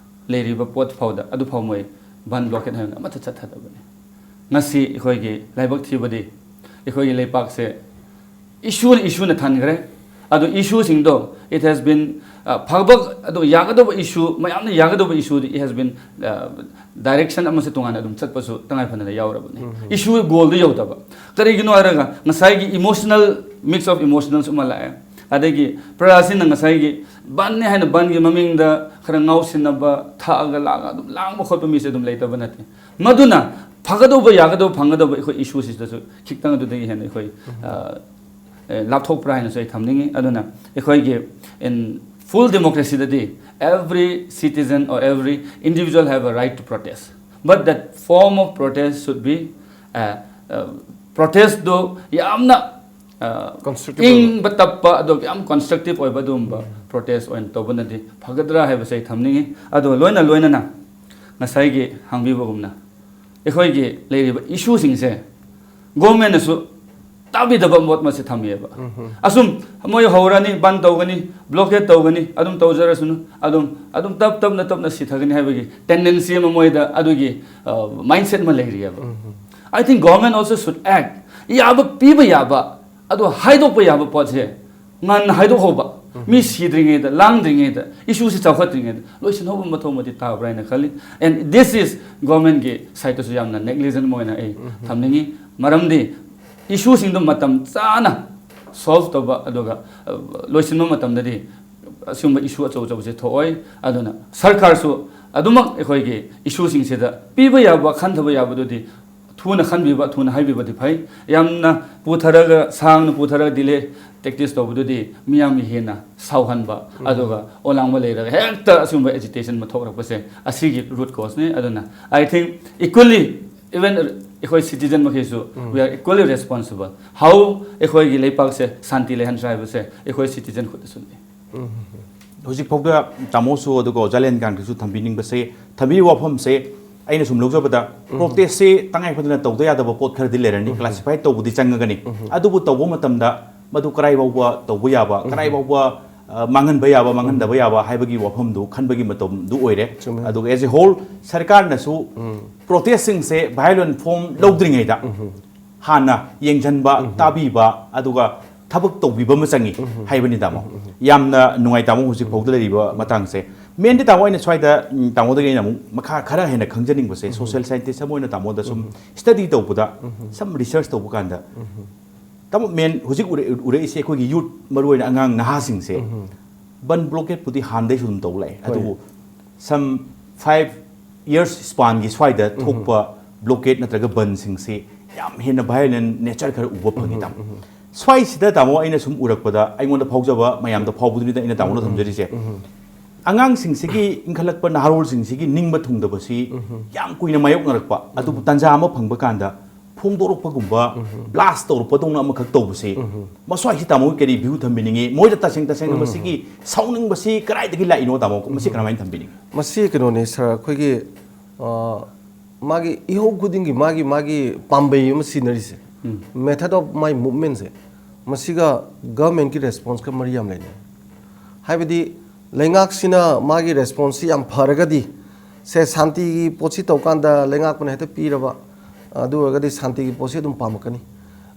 ꯂꯩꯔꯤꯕ ꯄꯣꯠ ꯐꯥꯎꯗ, ꯑꯗꯨꯐꯥꯎ ꯃꯣꯏ ꯕꯟ blockade ꯍꯥꯏꯅ ꯑꯃꯠꯇ ꯆꯠꯊꯗꯕꯅꯤ꯫ ꯉꯁꯤ ꯑꯩꯈꯣꯏꯒꯤ ꯂꯥꯏꯕꯛ ꯊꯤꯕꯗꯤ ꯑꯩꯈꯣꯏꯒꯤ ꯂꯩꯄꯥꯛꯁꯦ issueꯅ issueꯅ ꯊꯟꯈ꯭ꯔꯦ꯫ ꯑꯗꯨ issueꯁꯤꯡꯗꯣ, it has been, ꯑ, ꯐꯕ, ꯑꯗꯨ ꯌꯥꯒꯗꯧꯕ issue, ꯃꯌꯥꯝꯅ ꯌꯥꯒꯗꯧꯕ issueꯗꯤ, it has been, ꯑ, direction ꯑꯃꯁꯦ ꯇꯣꯉꯥꯟꯅ ꯑꯗꯨꯝ ꯆꯠꯄꯁꯨ ꯇꯉꯥꯏ ꯐꯗꯅ ꯌꯥꯎꯔꯕꯅꯤ꯫ ꯎꯝ꯫ Issue goalꯗꯨ ꯌꯧꯗꯕ꯫ ꯀꯔꯤꯒꯤꯅꯣ ꯍꯥꯏꯔꯒ ꯉꯁꯥꯏꯒꯤ emotional, mix of emotionals ꯑꯃ ꯂꯥꯛꯑꯦ꯫ ꯑꯗꯒꯤ ꯄ꯭ꯔꯖꯥꯁꯤꯡꯅ ꯉꯁꯥꯏꯒꯤ ꯕꯟꯅꯤ ꯍꯥꯏꯅ ꯕꯟꯒꯤ ꯃꯃꯤꯡꯗ ꯈꯔ ꯉꯥꯎꯁꯤꯟꯅꯕ, ꯊꯛꯑꯒ ꯂꯥꯛꯑꯒ ꯑꯗꯨꯝ ꯂꯥꯡꯕ ꯈꯣꯠꯄ ꯃꯤꯁꯦ ꯑꯗꯨꯝ ꯂꯩꯇꯕ ꯅꯠꯇꯦ꯫ ꯃꯗꯨꯅ ꯐꯒꯗꯧꯕ, ꯌꯥꯒꯗꯧꯕ, ꯐꯪꯒꯗꯧꯕ ꯑꯩꯈꯣꯏ issueꯁꯤꯗꯁꯨ ꯈꯤꯇꯪ ꯑꯗꯨꯗꯒꯤ ꯍꯦꯟꯅ ꯑꯩꯈꯣꯏ, ꯑ, ꯑꯦ, ꯂꯥꯞꯊꯣꯛꯄ꯭ꯔꯥ ꯍꯥꯏꯅꯁꯨ ꯑꯩ ꯊꯝꯅꯤꯡꯉꯤ꯫ ꯑꯗꯨꯅ ꯑꯩꯈꯣꯏꯒꯤ in full democracyꯗꯗꯤ every citizen or every individual have a right to protest, but that form of protest should be, uh, uh, protestꯗꯨ ꯌꯥꯝꯅ, uh, Constructive ꯑꯣꯏꯕ꯫ ꯏꯪꯕ ꯇꯞꯄ, ꯑꯗꯨꯒ ꯌꯥꯝ constructive ꯑꯣꯏꯕ ꯑꯗꯨꯒꯨꯝꯕ protest ꯑꯣꯏꯅ ꯇꯧꯕꯅꯗꯤ ꯐꯒꯗ꯭ꯔꯥ ꯍꯥꯏꯕꯁꯦ ꯑꯩ ꯊꯝꯅꯤꯡꯉꯤ꯫ ꯑꯗꯨꯒ ꯂꯣꯏꯅ ꯂꯣꯏꯅꯅ ꯉꯁꯥꯏꯒꯤ ꯍꯪꯕꯤꯕꯒꯨꯝꯅ ꯑꯩꯈꯣꯏꯒꯤ ꯂꯩꯔꯤꯕ issueꯁꯤꯡꯁꯦ governmentꯅꯁꯨ ꯇꯥꯕꯤꯗꯕ ꯃꯣꯠ ꯑꯃꯁꯦ ꯊꯝꯃꯤꯑꯕ꯫ ꯑꯁꯨꯝ ꯃꯣꯏ ꯍꯧꯔꯅꯤ, ꯕꯟ ꯇꯧꯒꯅꯤ, blockade ꯇꯧꯒꯅꯤ, ꯑꯗꯨꯝ ꯇꯧꯖꯔꯁꯅꯨ, ꯑꯗꯨꯝ ꯑꯗꯨꯝ ꯇꯞ ꯇꯞꯅ ꯇꯞꯅ ꯁꯤꯊꯒꯅꯤ ꯍꯥꯏꯕꯒꯤ tendency ꯑꯃ ꯃꯣꯏꯗ ꯑꯗꯨꯒꯤ, ꯑ, mindset ꯑꯃ ꯂꯩꯔꯤꯑꯕ꯫ I think government also should act. ꯌꯥꯕ, ꯄꯤꯕ ꯌꯥꯕ, ꯑꯗꯣ ꯍꯥꯏꯗꯣꯛꯄ ꯌꯥꯕ ꯄꯣꯠꯁꯦ ꯉꯟꯅ ꯍꯥꯏꯗꯣꯛꯍꯧꯕ, ꯃꯤ ꯁꯤꯗ꯭ꯔꯤꯉꯩꯗ, ꯂꯥꯡꯗ꯭ꯔꯤꯉꯩꯗ, issueꯁꯤ ꯆꯥꯎꯈꯠꯇ꯭ꯔꯤꯉꯩꯗ ꯂꯣꯏꯁꯤꯟꯍꯧꯕ ꯃꯊꯧ ꯑꯃꯗꯤ ꯇꯥꯕ꯭ꯔꯥ ꯍꯥꯏꯅ ꯈꯜꯂꯤ꯫ And this is governmentꯀꯤ sideꯇꯁꯨ ꯌꯥꯝꯅ negligent ꯑꯣꯏꯅ ꯑꯩ ꯊꯝꯅꯤꯡꯉꯤ꯫ ꯃꯔꯝꯗꯤ issueꯁꯤꯡꯗꯣ ꯃꯇꯝ ꯆꯥꯅ solve ꯇꯧꯕ, ꯑꯗꯨꯒ, ꯑ, ꯂꯣꯏꯁꯤꯟꯕ ꯃꯇꯝꯗꯗꯤ ꯑꯁꯤꯒꯨꯝꯕ issue ꯑꯆꯧ ꯑꯆꯧꯕꯁꯦ ꯊꯣꯛꯑꯣꯏ꯫ ꯑꯗꯨꯅ ꯁꯔꯀꯥꯔꯁꯨ ꯑꯗꯨꯃꯛ ꯑꯩꯈꯣꯏꯒꯤ issueꯁꯤꯡꯁꯤꯗ ꯄꯤꯕ ꯌꯥꯕ, ꯈꯟꯊꯕ ꯌꯥꯕꯗꯨꯗꯤ ꯊꯨꯅ ꯈꯟꯕꯤꯕ, ꯊꯨꯅ ꯍꯥꯏꯕꯤꯕꯗꯤ ꯐꯩ꯫ ꯌꯥꯝꯅ ꯄꯨꯊꯔꯒ, ꯁꯥꯡꯅ ꯄꯨꯊꯔꯒ delay tactics ꯇꯧꯕꯗꯨꯗꯤ ꯃꯤꯌꯥꯝꯒꯤ ꯍꯦꯟꯅ ꯁꯥꯎꯍꯟꯕ, ꯑꯗꯨꯒ ꯑꯣꯂꯥꯡꯕ ꯂꯩꯔꯒ ꯍꯦꯛꯇ ꯑꯁꯤꯒꯨꯝꯕ agitation ꯑꯃ ꯊꯣꯛꯂꯛꯄꯁꯦ ꯑꯁꯤꯒꯤ root causeꯅꯤ꯫ ꯑꯗꯨꯅ I think equally, even ꯑꯩꯈꯣꯏ citizen ꯃꯈꯩꯁꯨ we are equally responsible. How ꯑꯩꯈꯣꯏꯒꯤ ꯂꯩꯄꯥꯛꯁꯦ ꯁꯥꯟꯇꯤ ꯂꯩꯍꯟꯁꯤꯔꯥ ꯍꯥꯏꯕꯁꯦ ꯑꯩꯈꯣꯏ citizen ꯈꯨꯠꯇꯁꯨ ꯂꯩ꯫ ꯍꯧꯖꯤꯛꯐꯥꯎꯗ ꯇꯥꯃꯣꯁꯨ ꯑꯗꯨꯒ ꯑꯣꯖꯥ ꯂꯦꯟꯀꯥꯟꯒꯤꯁꯨ ꯊꯝꯕꯤꯅꯤꯡꯕꯁꯦ, ꯊꯝꯕꯤꯕ ꯋꯥꯐꯝꯁꯦ ꯑꯩꯅ ꯁꯨꯝ ꯂꯧꯖꯕꯗ, protestꯁꯦ ꯇꯉꯥꯏ ꯐꯗꯅ ꯇꯧꯗ ꯌꯥꯗꯕ ꯄꯣꯠ ꯈꯔꯗꯤ ꯂꯩꯔꯅꯤ, classify ꯇꯧꯕꯗꯤ ꯆꯪꯉꯒꯅꯤ꯫ ꯑꯗꯨꯕꯨ ꯇꯧꯕ ꯃꯇꯝꯗ ꯃꯗꯨ ꯀꯔꯥꯏ ꯐꯥꯎꯕ ꯇꯧꯕ ꯌꯥꯕ, ꯀꯔꯥꯏ ꯐꯥꯎꯕ, ꯑ, ꯃꯥꯡꯍꯟꯕ ꯌꯥꯕ, ꯃꯥꯡꯍꯟꯗꯕ ꯌꯥꯕ ꯍꯥꯏꯕꯒꯤ ꯋꯥꯐꯝꯗꯨ ꯈꯟꯕꯒꯤ ꯃꯇꯝꯗꯨ ꯑꯣꯏꯔꯦ꯫ ꯆꯨꯝꯃꯦ꯫ ꯑꯗꯨꯒ as a whole ꯁꯔꯀꯥꯔꯅꯁꯨ protestꯁꯤꯡꯁꯦ violent form ꯂꯧꯗ꯭ꯔꯤꯉꯩꯗ ꯍꯥꯟꯅ ꯌꯦꯡꯁꯤꯟꯕ, ꯇꯥꯕꯤꯕ, ꯑꯗꯨꯒ ꯊꯕꯛ ꯇꯧꯕꯤꯕ ꯑꯃ ꯆꯪꯉꯤ ꯍꯥꯏꯕꯅꯤ, ꯇꯥꯃꯣ꯫ ꯌꯥꯝꯅ ꯅꯨꯡꯉꯥꯏ, ꯇꯥꯃꯣ, ꯍꯧꯖꯤꯛ ꯐꯥꯎꯗ ꯂꯩꯔꯤꯕ ꯃꯇꯥꯡꯁꯦ꯫ Mainly, ꯇꯥꯃꯣ, ꯑꯩꯅ ꯁ꯭ꯋꯥꯏꯗ, ꯎꯝ, ꯇꯥꯃꯣꯗꯒꯤ ꯑꯩꯅ ꯑꯃꯨꯛ ꯃꯈꯥ ꯈꯔ ꯍꯦꯟꯅ ꯈꯪꯖꯅꯤꯡꯕꯁꯦ, social scientist ꯑꯃ ꯑꯣꯏꯅ ꯇꯥꯃꯣꯗ ꯁꯨꯝ study ꯇꯧꯕꯗ, some research ꯇꯧꯕ ꯀꯥꯟꯗ, ꯇꯥꯃꯣ, main ꯍꯧꯖꯤꯛ ꯎꯔꯛ-, ꯎꯔꯛꯏꯁꯦ ꯑꯩꯈꯣꯏꯒꯤ youth, ꯃꯔꯨꯑꯣꯏꯅ ꯑꯉꯥꯡ ꯅꯍꯥꯁꯤꯡꯁꯦ, ꯕꯟ blockade ꯄꯨꯗꯤ ꯍꯥꯟꯅꯗꯩꯁꯨ ꯑꯗꯨꯝ ꯇꯧ ꯂꯥꯛꯑꯦ꯫ ꯍꯣꯏ꯫ ꯑꯗꯨꯕꯨ some five years spanꯒꯤ ꯁ꯭ꯋꯥꯏꯗ ꯊꯣꯛꯄ blockade ꯅꯠꯇ꯭ꯔꯒ ꯕꯟꯁꯤꯡꯁꯤ ꯌꯥꯝ ꯍꯦꯟꯅ violent nature ꯈꯔ ꯎꯕ ꯐꯪꯉꯤ, ꯇꯥꯃꯣ꯫ ꯁ꯭ꯋꯥꯏꯁꯤꯗ ꯇꯥꯃꯣ ꯑꯩꯅ ꯁꯨꯝ ꯎꯔꯛꯄꯗ ꯑꯩꯉꯣꯟꯗ ꯐꯥꯎꯖꯕ ꯃꯌꯥꯝꯗ ꯐꯥꯎꯕꯗꯨꯅꯤꯗ ꯑꯩꯅ ꯇꯥꯃꯣꯗ ꯊꯝꯖꯔꯤꯁꯦ꯫ ꯑꯉꯥꯡꯁꯤꯡꯁꯤꯒꯤ ꯏꯟꯈꯠꯂꯛꯄ ꯅꯍꯥꯔꯣꯜꯁꯤꯡꯁꯤꯒꯤ ꯅꯤꯡꯕ ꯊꯨꯡꯗꯕꯁꯤ ꯌꯥꯝ ꯀꯨꯏꯅ ꯃꯥꯌꯣꯛꯅꯔꯛꯄ, ꯑꯗꯨꯕꯨ ꯇꯥꯟꯖꯥ ꯑꯃ ꯐꯪꯕ ꯀꯥꯟꯗ ꯐꯣꯡꯗꯣꯔꯛꯄꯒꯨꯝꯕ, ꯕ꯭ꯂꯥꯁ ꯇꯧꯔꯛꯄꯗꯧꯅ ꯑꯃꯈꯛ ꯇꯧꯕꯁꯤ, ꯃꯁ꯭ꯋꯥꯏꯁꯤ ꯇꯥꯃꯣ ꯀꯔꯤ ꯚ꯭ꯌꯨ ꯊꯝꯕꯤꯅꯤꯡꯉꯤ? ꯃꯣꯏꯗ ꯇꯁꯦꯡ ꯇꯁꯦꯡꯅ ꯃꯁꯤꯒꯤ ꯁꯥꯎꯅꯤꯡꯕꯁꯤ ꯀꯗꯥꯏꯗꯒꯤ ꯂꯥꯛꯏꯅꯣ ꯇꯥꯃꯣ? ꯃꯁꯤ ꯀꯔꯝꯍꯥꯏꯅ ꯊꯝꯕꯤꯅꯤꯡꯉꯤ? ꯃꯁꯤ ꯀꯩꯅꯣꯅꯦ ꯁꯥꯔ, ꯑꯩꯈꯣꯏꯒꯤ, ꯑ, ꯃꯥꯒꯤ ꯏꯍꯧ ꯈꯨꯗꯤꯡꯒꯤ ꯃꯥꯒꯤ, ꯃꯥꯒꯤ ꯄꯥꯝꯕꯩ ꯑꯃ ꯁꯤꯖꯤꯟꯅꯔꯤꯁꯦ꯫ Method of my movementꯁꯦ, ꯃꯁꯤꯒ governmentꯀꯤ responseꯀ ꯃꯔꯤ ꯌꯥꯝ ꯂꯩꯅꯩ꯫ ꯍꯥꯏꯕꯗꯤ ꯂꯩꯉꯥꯛꯁꯤꯅ ꯃꯥꯒꯤ responseꯁꯤ ꯌꯥꯝ ꯐꯔꯒꯗꯤ, ꯁꯦ, ꯁꯥꯟꯇꯤꯒꯤ ꯄꯣꯠꯁꯤ ꯇꯧꯀꯥꯟꯗ ꯂꯩꯉꯥꯛꯄꯅ ꯍꯦꯛꯇ ꯄꯤꯔꯕ, ꯑꯗꯨ ꯑꯣꯏꯔꯒꯗꯤ ꯁꯥꯟꯇꯤꯒꯤ ꯄꯣꯠꯁꯤ ꯑꯗꯨꯝ ꯄꯥꯝꯃꯛꯀꯅꯤ꯫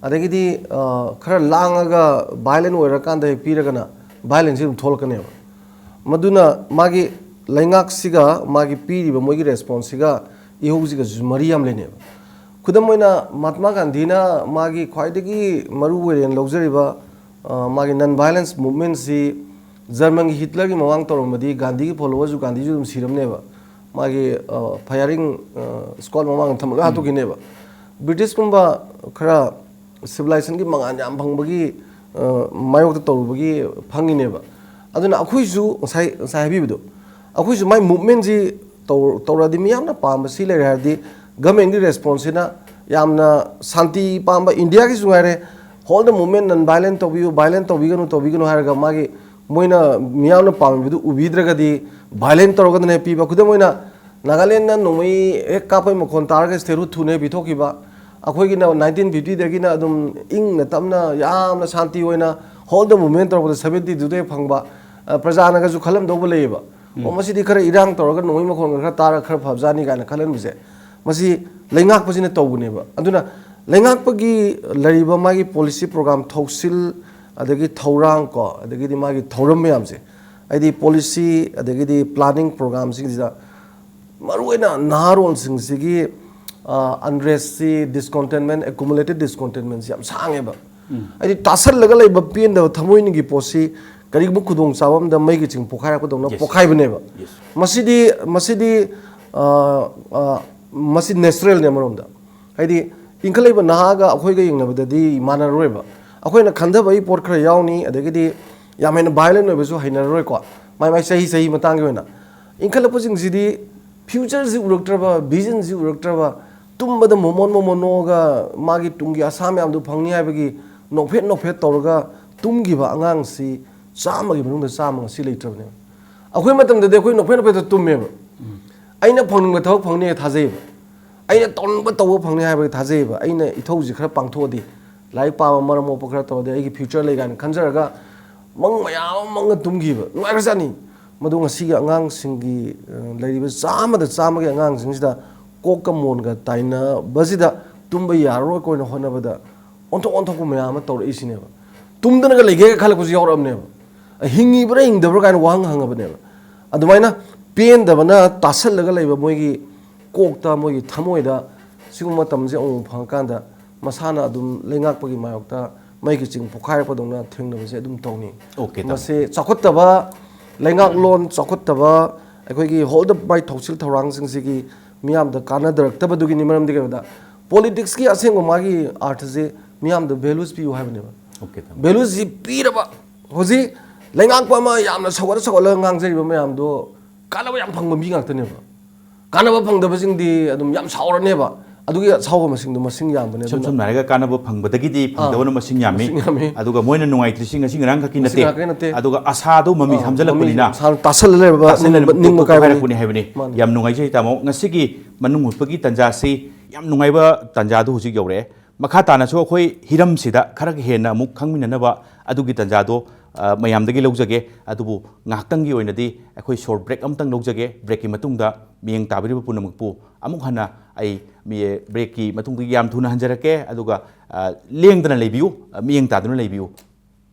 ꯑꯗꯒꯤꯗꯤ, ꯑ, ꯈꯔ ꯂꯥꯡꯉꯒ violent ꯑꯣꯏꯔꯀꯥꯟꯗ ꯍꯦꯛ ꯄꯤꯔꯒꯅ violenceꯁꯤ ꯑꯗꯨꯝ ꯊꯣꯛꯂꯛꯀꯅꯦꯕ꯫ ꯃꯗꯨꯅ ꯃꯥꯒꯤ ꯂꯩꯉꯥꯛꯁꯤꯒ ꯃꯥꯒꯤ ꯄꯤꯔꯤꯕ ꯃꯣꯏꯒꯤ responseꯁꯤꯒ ꯏꯍꯧꯁꯤꯒꯁꯨ ꯃꯔꯤ ꯌꯥꯝ ꯂꯩꯅꯩꯕ꯫ ꯈꯨꯗꯝ ꯑꯣꯏꯅ ꯃꯍꯥꯠꯃꯥ ꯒꯥꯟꯙꯤꯅ ꯃꯥꯒꯤ ꯈ꯭ꯋꯥꯏꯗꯒꯤ ꯃꯔꯨ ꯑꯣꯏꯔꯦꯅ ꯂꯧꯖꯔꯤꯕ, ꯑ, ꯃꯥꯒꯤ non violence movementꯁꯤ ꯖꯔꯃꯟꯒꯤ ꯍꯤꯠꯂꯔꯒꯤ ꯃꯃꯥꯡ ꯇꯧꯔꯝꯕꯗꯤ ꯒꯥꯟꯙꯤꯒꯤ followerꯁꯨ ꯒꯥꯟꯙꯤꯁꯨ ꯑꯗꯨꯝ ꯁꯤꯔꯝꯅꯦꯕ꯫ ꯃꯥꯒꯤ, ꯑ, firing, ꯑ, squad ꯃꯃꯥꯡꯗ ꯊꯝꯃꯒ ꯍꯥꯠꯇꯣꯛꯈꯤꯅꯦꯕ꯫ Britishꯀꯨꯝꯕ ꯈꯔ civilizationꯒꯤ ꯃꯉꯥꯜ ꯌꯥꯝ ꯐꯪꯕꯒꯤ, ꯑ, ꯃꯥꯌꯣꯛꯇ ꯇꯧꯔꯨꯕꯒꯤ ꯐꯪꯉꯤꯅꯦꯕ꯫ ꯑꯗꯨꯅ ꯑꯩꯈꯣꯏꯁꯨ ꯉꯁꯥꯏ, ꯉꯁꯥꯏ ꯍꯥꯏꯕꯤꯕꯗꯣ, ꯑꯩꯈꯣꯏꯁꯨ ꯃꯥꯏ movementꯁꯤ ꯇꯧ-, ꯇꯧꯔꯗꯤ ꯃꯤꯌꯥꯝꯅ ꯄꯥꯝꯕ ꯁꯤ ꯂꯩꯔꯦ ꯍꯥꯏꯔꯗꯤ governmentꯀꯤ responseꯁꯤꯅ ꯌꯥꯝꯅ ꯁꯥꯟꯇꯤ ꯄꯥꯝꯕ, ꯏꯟꯗꯤꯌꯥꯒꯤꯁꯨ ꯉꯥꯏꯔꯦ, "Halt the movement, non violent ꯇꯧꯕꯤꯌꯨ, violent ꯇꯧꯕꯤꯒꯅꯨ, ꯇꯧꯕꯤꯒꯅꯨ" ꯍꯥꯏꯔꯒ ꯃꯥꯒꯤ ꯃꯣꯏꯅ ꯃꯤꯌꯥꯝꯅ ꯄꯥꯝꯃꯤꯕꯗꯨ ꯎꯕꯤꯗ꯭ꯔꯒꯗꯤ violent ꯇꯧꯔꯒꯗꯅ ꯍꯦꯛ ꯄꯤꯕ꯫ ꯈꯨꯗꯝ ꯑꯣꯏꯅ ꯅꯥꯒꯥꯂꯦꯟꯗ ꯅꯣꯡꯃꯩ ꯍꯦꯛ ꯀꯥꯞꯄꯩ ꯃꯈꯣꯟ ꯇꯥꯔꯒ statehood ꯊꯨꯅ ꯍꯦꯛ ꯄꯤꯊꯣꯛꯈꯤꯕ꯫ ꯑꯩꯈꯣꯏꯒꯤꯅ nineteen fiftyꯗꯒꯤꯅ ꯑꯗꯨꯝ ꯏꯪꯅ ꯇꯞꯅ ꯌꯥꯝꯅ ꯁꯥꯟꯇꯤ ꯑꯣꯏꯅ Halt the movement ꯇꯧꯔꯛꯄꯗ seventytwoꯗ ꯍꯦꯛ ꯐꯪꯕ꯫ ꯑ, ꯄ꯭ꯔꯖꯥꯅꯒꯁꯨ ꯈꯜꯂꯝꯗꯧꯕ ꯂꯩꯌꯦꯕ꯫ "ꯑꯣ, ꯃꯁꯤꯗꯤ ꯈꯔ ꯏꯔꯥꯡ ꯇꯧꯔꯒ ꯅꯣꯡꯃꯩ ꯃꯈꯣꯟꯒ ꯈꯔ ꯇꯥꯔꯒ ꯈꯔ ꯐꯕꯖꯥꯠꯅꯤ" ꯀꯥꯏꯅ ꯈꯜꯍꯟꯕꯁꯦ, ꯃꯁꯤ ꯂꯩꯉꯥꯛꯄꯁꯤꯅ ꯇꯧꯕꯅꯦꯕ꯫ ꯑꯗꯨꯅ ꯂꯩꯉꯥꯛꯄꯒꯤ ꯂꯩꯔꯤꯕ ꯃꯥꯒꯤ policy program, ꯊꯧꯁꯤꯜ, ꯑꯗꯒꯤ ꯊꯧꯔꯥꯡ ꯀꯣ, ꯑꯗꯒꯤꯗꯤ ꯃꯥꯒꯤ ꯊꯧꯔꯝ ꯃꯌꯥꯝꯁꯦ, ꯍꯥꯏꯗꯤ policy ꯑꯗꯒꯤꯗꯤ planning programꯁꯤꯡꯁꯤꯗ ꯃꯔꯨꯑꯣꯏꯅ ꯅꯍꯥꯔꯣꯜꯁꯤꯡꯁꯤꯒꯤ, ꯑ, unrestꯁꯤ, discontentment, accumulated discontentmentꯁꯤ ꯌꯥꯝ ꯁꯥꯡꯉꯦꯕ꯫ ꯍꯥꯏꯗꯤ ꯇꯥꯁꯜꯂꯒ ꯂꯩꯕ ꯄꯦꯟꯗꯕ ꯊꯃꯣꯏꯅꯨꯡꯒꯤ ꯄꯣꯠꯁꯤ ꯀꯔꯤꯒꯨꯝꯕ ꯈꯨꯗꯣꯡꯆꯥꯕ ꯑꯃꯗ ꯃꯩꯒꯤ ꯆꯤꯡ ꯄꯣꯛꯈꯥꯏꯔꯛꯄꯗꯧꯅ Yes. ꯄꯣꯛꯈꯥꯏꯕꯅꯦꯕ꯫ Yes. ꯃꯁꯤꯗꯤ, ꯃꯁꯤꯗꯤ, ꯑ, ꯑ, ꯃꯁꯤ naturalꯅꯦ ꯑꯃꯔꯣꯝꯗ꯫ ꯍꯥꯏꯗꯤ ꯏꯟꯈꯠꯂꯛꯏꯕ ꯅꯍꯥꯒ ꯑꯩꯈꯣꯏꯒ ꯌꯦꯡꯅꯕꯗꯗꯤ ꯃꯥꯟꯅꯔꯣꯏꯕ꯫ ꯑꯩꯈꯣꯏꯅ ꯈꯟꯊꯕꯒꯤ ꯄꯣꯠ ꯈꯔ ꯌꯥꯎꯅꯤ, ꯑꯗꯒꯤꯗꯤ ꯌꯥꯝ ꯍꯦꯟꯅ violent ꯑꯣꯏꯕꯁꯨ ꯍꯩꯅꯔꯔꯣꯏꯀꯣ, ꯃꯥꯏ ꯃꯥꯏ ꯆꯍꯤ ꯆꯍꯤ ꯃꯇꯥꯡꯒꯤ ꯑꯣꯏꯅ꯫ ꯏꯟꯈꯠꯂꯛꯄꯁꯤꯡꯁꯤꯗꯤ futureꯁꯤ ꯎꯔꯛꯇ꯭ꯔꯕ, visionꯁꯤ ꯎꯔꯛꯇ꯭ꯔꯕ, ꯇꯨꯝꯕꯗ ꯃꯣꯃꯣꯟ ꯃꯣꯃꯣꯟ ꯅꯣꯛꯑꯒ ꯃꯥꯒꯤ ꯇꯨꯡꯒꯤ ꯑꯁꯥ ꯃꯌꯥꯝꯗꯨ ꯐꯪꯅꯤ ꯍꯥꯏꯕꯒꯤ ꯅꯣꯛꯐꯦꯠ ꯅꯣꯛꯐꯦꯠ ꯇꯧꯔꯒ ꯇꯨꯝꯈꯤꯕ ꯑꯉꯥꯡꯁꯤ ꯆꯥꯝꯃꯒꯤ ꯃꯅꯨꯡꯗ ꯆꯥꯝꯃ ꯉꯁꯤ ꯂꯩꯇ꯭ꯔꯕꯅꯦꯕ꯫ ꯑꯩꯈꯣꯏ ꯃꯇꯝꯗꯗꯤ ꯑꯩꯈꯣꯏ ꯅꯣꯛꯐꯦꯠ ꯅꯣꯛꯐꯦꯠꯇ ꯇꯨꯝꯃꯦꯕ꯫ ꯑꯩꯅ ꯐꯪꯅꯤꯡꯕ ꯊꯕꯛ ꯐꯪꯅꯤ ꯊꯥꯖꯩꯌꯦꯕ, ꯑꯩꯅ ꯇꯧꯅꯤꯡꯕ ꯇꯧꯕ ꯐꯪꯅꯤ ꯍꯥꯏꯕꯒꯤ ꯊꯥꯖꯩꯌꯦꯕ꯫ ꯑꯩꯅ ꯏꯊꯧꯁꯤ ꯈꯔ ꯄꯥꯡꯊꯣꯛꯑꯗꯤ, ꯂꯥꯏꯔꯤꯛ ꯄꯥꯕ ꯃꯔꯝ ꯃꯣꯛꯄ ꯈꯔ ꯇꯧꯔꯗꯤ ꯑꯩꯒꯤ future ꯂꯩ ꯀꯥꯏꯅ ꯈꯟꯖꯔꯒ ꯃꯪ ꯃꯌꯥꯝ ꯑꯃ ꯃꯪꯉ ꯇꯨꯝꯈꯤꯕ, ꯅꯨꯡꯉꯥꯏꯈ꯭ꯔꯖꯥꯠꯅꯤ꯫ ꯃꯗꯨ ꯉꯁꯤꯒꯤ ꯑꯉꯥꯡꯁꯤꯡꯒꯤ, ꯑ, ꯂꯩꯔꯤꯕ ꯆꯥꯝꯃꯗ ꯆꯥꯝꯃꯒꯤ ꯑꯉꯥꯡꯁꯤꯡꯁꯤꯗ ꯀꯣꯛꯀ ꯃꯣꯟꯒ ꯇꯥꯏꯅꯕꯁꯤꯗ ꯇꯨꯝꯕ ꯌꯥꯔꯔꯣꯏ ꯀꯣꯏꯅ ꯍꯣꯠꯅꯕꯗ ꯑꯣꯟꯊꯣꯛ ꯑꯣꯟꯊꯣꯛꯄ ꯃꯌꯥꯝ ꯑꯃ ꯇꯧꯔꯛꯏꯁꯤꯅꯦꯕ꯫ ꯇꯨꯝꯗꯅꯒ ꯂꯩꯒꯦꯒ ꯈꯜꯂꯛꯄꯁꯨ ꯌꯥꯎꯔꯛꯑꯕꯅꯦꯕ꯫ ꯍꯤꯡꯉꯤꯕ꯭ꯔꯥ ꯍꯤꯡꯗꯕ꯭ꯔꯥ ꯀꯥꯏꯅ ꯋꯥꯍꯪ ꯍꯪꯉꯕꯅꯦꯕ꯫ ꯑꯗꯨꯃꯥꯏꯅ ꯄꯦꯟꯗꯕꯅ ꯇꯥꯁꯜꯂꯒ ꯂꯩꯕ ꯃꯣꯏꯒꯤ ꯀꯣꯛꯇ, ꯃꯣꯏꯒꯤ ꯊꯃꯣꯏꯗ ꯁꯤꯒꯨꯝꯕ ꯃꯇꯝꯁꯦ ꯑꯃꯨꯛ ꯐꯪꯉꯀꯥꯟꯗ ꯃꯁꯥꯅ ꯑꯗꯨꯝ ꯂꯩꯉꯥꯛꯄꯒꯤ ꯃꯥꯌꯣꯛꯇ ꯃꯩꯒꯤ ꯆꯤꯡ ꯄꯣꯈꯥꯏꯔꯛꯄꯗꯧꯅ ꯊꯦꯡꯅꯕꯁꯦ ꯑꯗꯨꯝ ꯇꯧꯅꯤ꯫ Okay, ꯇꯥꯃꯣ꯫ ꯃꯁꯤ ꯆꯥꯎꯈꯠꯇꯕ, ꯂꯩꯉꯥꯛꯂꯣꯟ ꯆꯥꯎꯈꯠꯇꯕ, ꯑꯩꯈꯣꯏꯒꯤ ꯍꯣꯜꯗ ꯃꯥꯏ ꯊꯧꯁꯤꯜ ꯊꯧꯔꯥꯡꯁꯤꯡꯁꯤꯒꯤ ꯃꯤꯌꯥꯝꯗ ꯀꯥꯟꯅꯗꯔꯛꯇꯕꯗꯨꯒꯤꯅꯤ꯫ ꯃꯔꯝꯗꯤ ꯀꯩꯅꯣꯗ, politicsꯀꯤ ꯑꯁꯦꯡꯕ ꯃꯥꯒꯤ ꯑꯥꯔꯊꯁꯦ ꯃꯤꯌꯥꯝꯗ values ꯄꯤꯌꯨ ꯍꯥꯏꯕꯅꯦꯕ꯫ Okay, ꯇꯥꯃꯣ꯫ Valuesꯁꯤ ꯄꯤꯔꯕ, ꯍꯧꯖꯤꯛ ꯂꯩꯉꯥꯛꯄ ꯑꯃ ꯌꯥꯝꯅ ꯁꯧꯒꯠ ꯁꯧꯒꯠꯂꯒ ꯉꯥꯡꯖꯔꯤꯕ ꯃꯌꯥꯝꯗꯣ ꯀꯥꯟꯅꯕ ꯌꯥꯝ ꯐꯪꯕ ꯃꯤ ꯉꯥꯛꯇꯅꯦꯕ꯫ ꯀꯥꯟꯅꯕ ꯐꯪꯗꯕꯁꯤꯡꯗꯤ ꯑꯗꯨꯝ ꯌꯥꯝ ꯁꯥꯎꯔꯅꯦꯕ꯫ ꯑꯗꯨꯒꯤ ꯑꯁꯥꯎꯕ ꯃꯁꯤꯡꯗꯣ ꯃꯁꯤꯡ ꯌꯥꯝꯕꯅꯦ꯫ ꯏꯁꯝ ꯑꯗꯨꯅ ꯁꯝꯅ ꯍꯥꯏꯔꯒ ꯀꯥꯟꯅꯕ ꯐꯪꯕꯗꯒꯤꯗꯤ ꯐꯪꯗꯕꯅ ꯃꯁꯤꯡ ꯌꯥꯝꯃꯤ꯫ ꯃꯁꯤꯡ ꯌꯥꯝꯃꯤ꯫ ꯑꯗꯨꯒ ꯃꯣꯏꯅ ꯅꯨꯡꯉꯥꯏꯇ꯭ꯔꯤꯁꯤ ꯉꯁꯤ ꯉꯔꯥꯡ ꯈꯛꯀꯤ ꯉꯁꯤ ꯅꯠꯇꯦ꯫ ꯉꯔꯥꯡ ꯈꯛꯀꯤ ꯅꯠꯇꯦ꯫ ꯑꯗꯨꯒ ꯑꯁꯥꯗꯣ ꯃꯃꯤ ꯑꯥ, ꯁꯝꯖꯜꯂꯛꯄꯅꯤꯅ ꯃꯃꯤ ꯁꯥ-, ꯇꯥꯁꯜꯂ ꯂꯩꯔꯕ ꯇꯥꯁꯜꯂ ꯅꯤꯡꯕ ꯅꯤꯡꯕ ꯀꯥꯏꯕꯅꯤ꯫ ꯀꯥꯏꯔꯛꯄꯅꯤ ꯍꯥꯏꯕꯅꯤ꯫ ꯃꯥꯅꯤ꯫ ꯌꯥꯝ ꯅꯨꯡꯉꯥꯏꯖꯩ ꯇꯥꯃꯣ꯫ ꯉꯁꯤꯒꯤ ꯃꯅꯨꯡ ꯍꯨꯠꯄꯒꯤ ꯇꯥꯟꯖꯥꯁꯤ ꯌꯥꯝ ꯅꯨꯡꯉꯥꯏꯕ ꯇꯥꯟꯖꯥꯗꯨ ꯍꯧꯖꯤꯛ ꯌꯧꯔꯛꯑꯦ꯫ ꯃꯈꯥ ꯇꯥꯅꯁꯨ ꯑꯩꯈꯣꯏ ꯍꯤꯔꯝꯁꯤꯗ ꯈꯔ ꯍꯦꯟꯅ ꯑꯃꯨꯛ ꯈꯪꯃꯤꯟꯅꯅꯕ ꯑꯗꯨꯒꯤ ꯇꯥꯟꯖꯥꯗꯣ, ꯑ, ꯃꯌꯥꯝꯗꯒꯤ ꯂꯧꯖꯒꯦ꯫ ꯑꯗꯨꯕꯨ ꯉꯥꯏꯍꯥꯛꯇꯪꯒꯤ ꯑꯣꯏꯅꯗꯤ ꯑꯩꯈꯣꯏ short break ꯑꯃꯇꯪ ꯂꯧꯖꯒꯦ꯫ Breakꯀꯤ ꯃꯇꯨꯡꯗ ꯃꯤꯠꯌꯦꯡ ꯇꯥꯕꯤꯔꯤꯕ ꯄꯨꯝꯅꯃꯛꯄꯨ ꯑꯃꯨꯛ ꯍꯟꯅ ꯑꯩ ꯃꯤ-, breakꯀꯤ ꯃꯇꯨꯡꯗꯒꯤ ꯌꯥꯝ ꯊꯨꯅ ꯍꯟꯖꯔꯛꯀꯦ꯫ ꯑꯗꯨꯒ, ꯑ, ꯂꯦꯡꯗꯅ ꯂꯩꯕꯤꯌꯨ, ꯑ, ꯃꯤꯠꯌꯦꯡ ꯇꯥꯗꯨꯅ ꯂꯩꯕꯤꯌꯨ꯫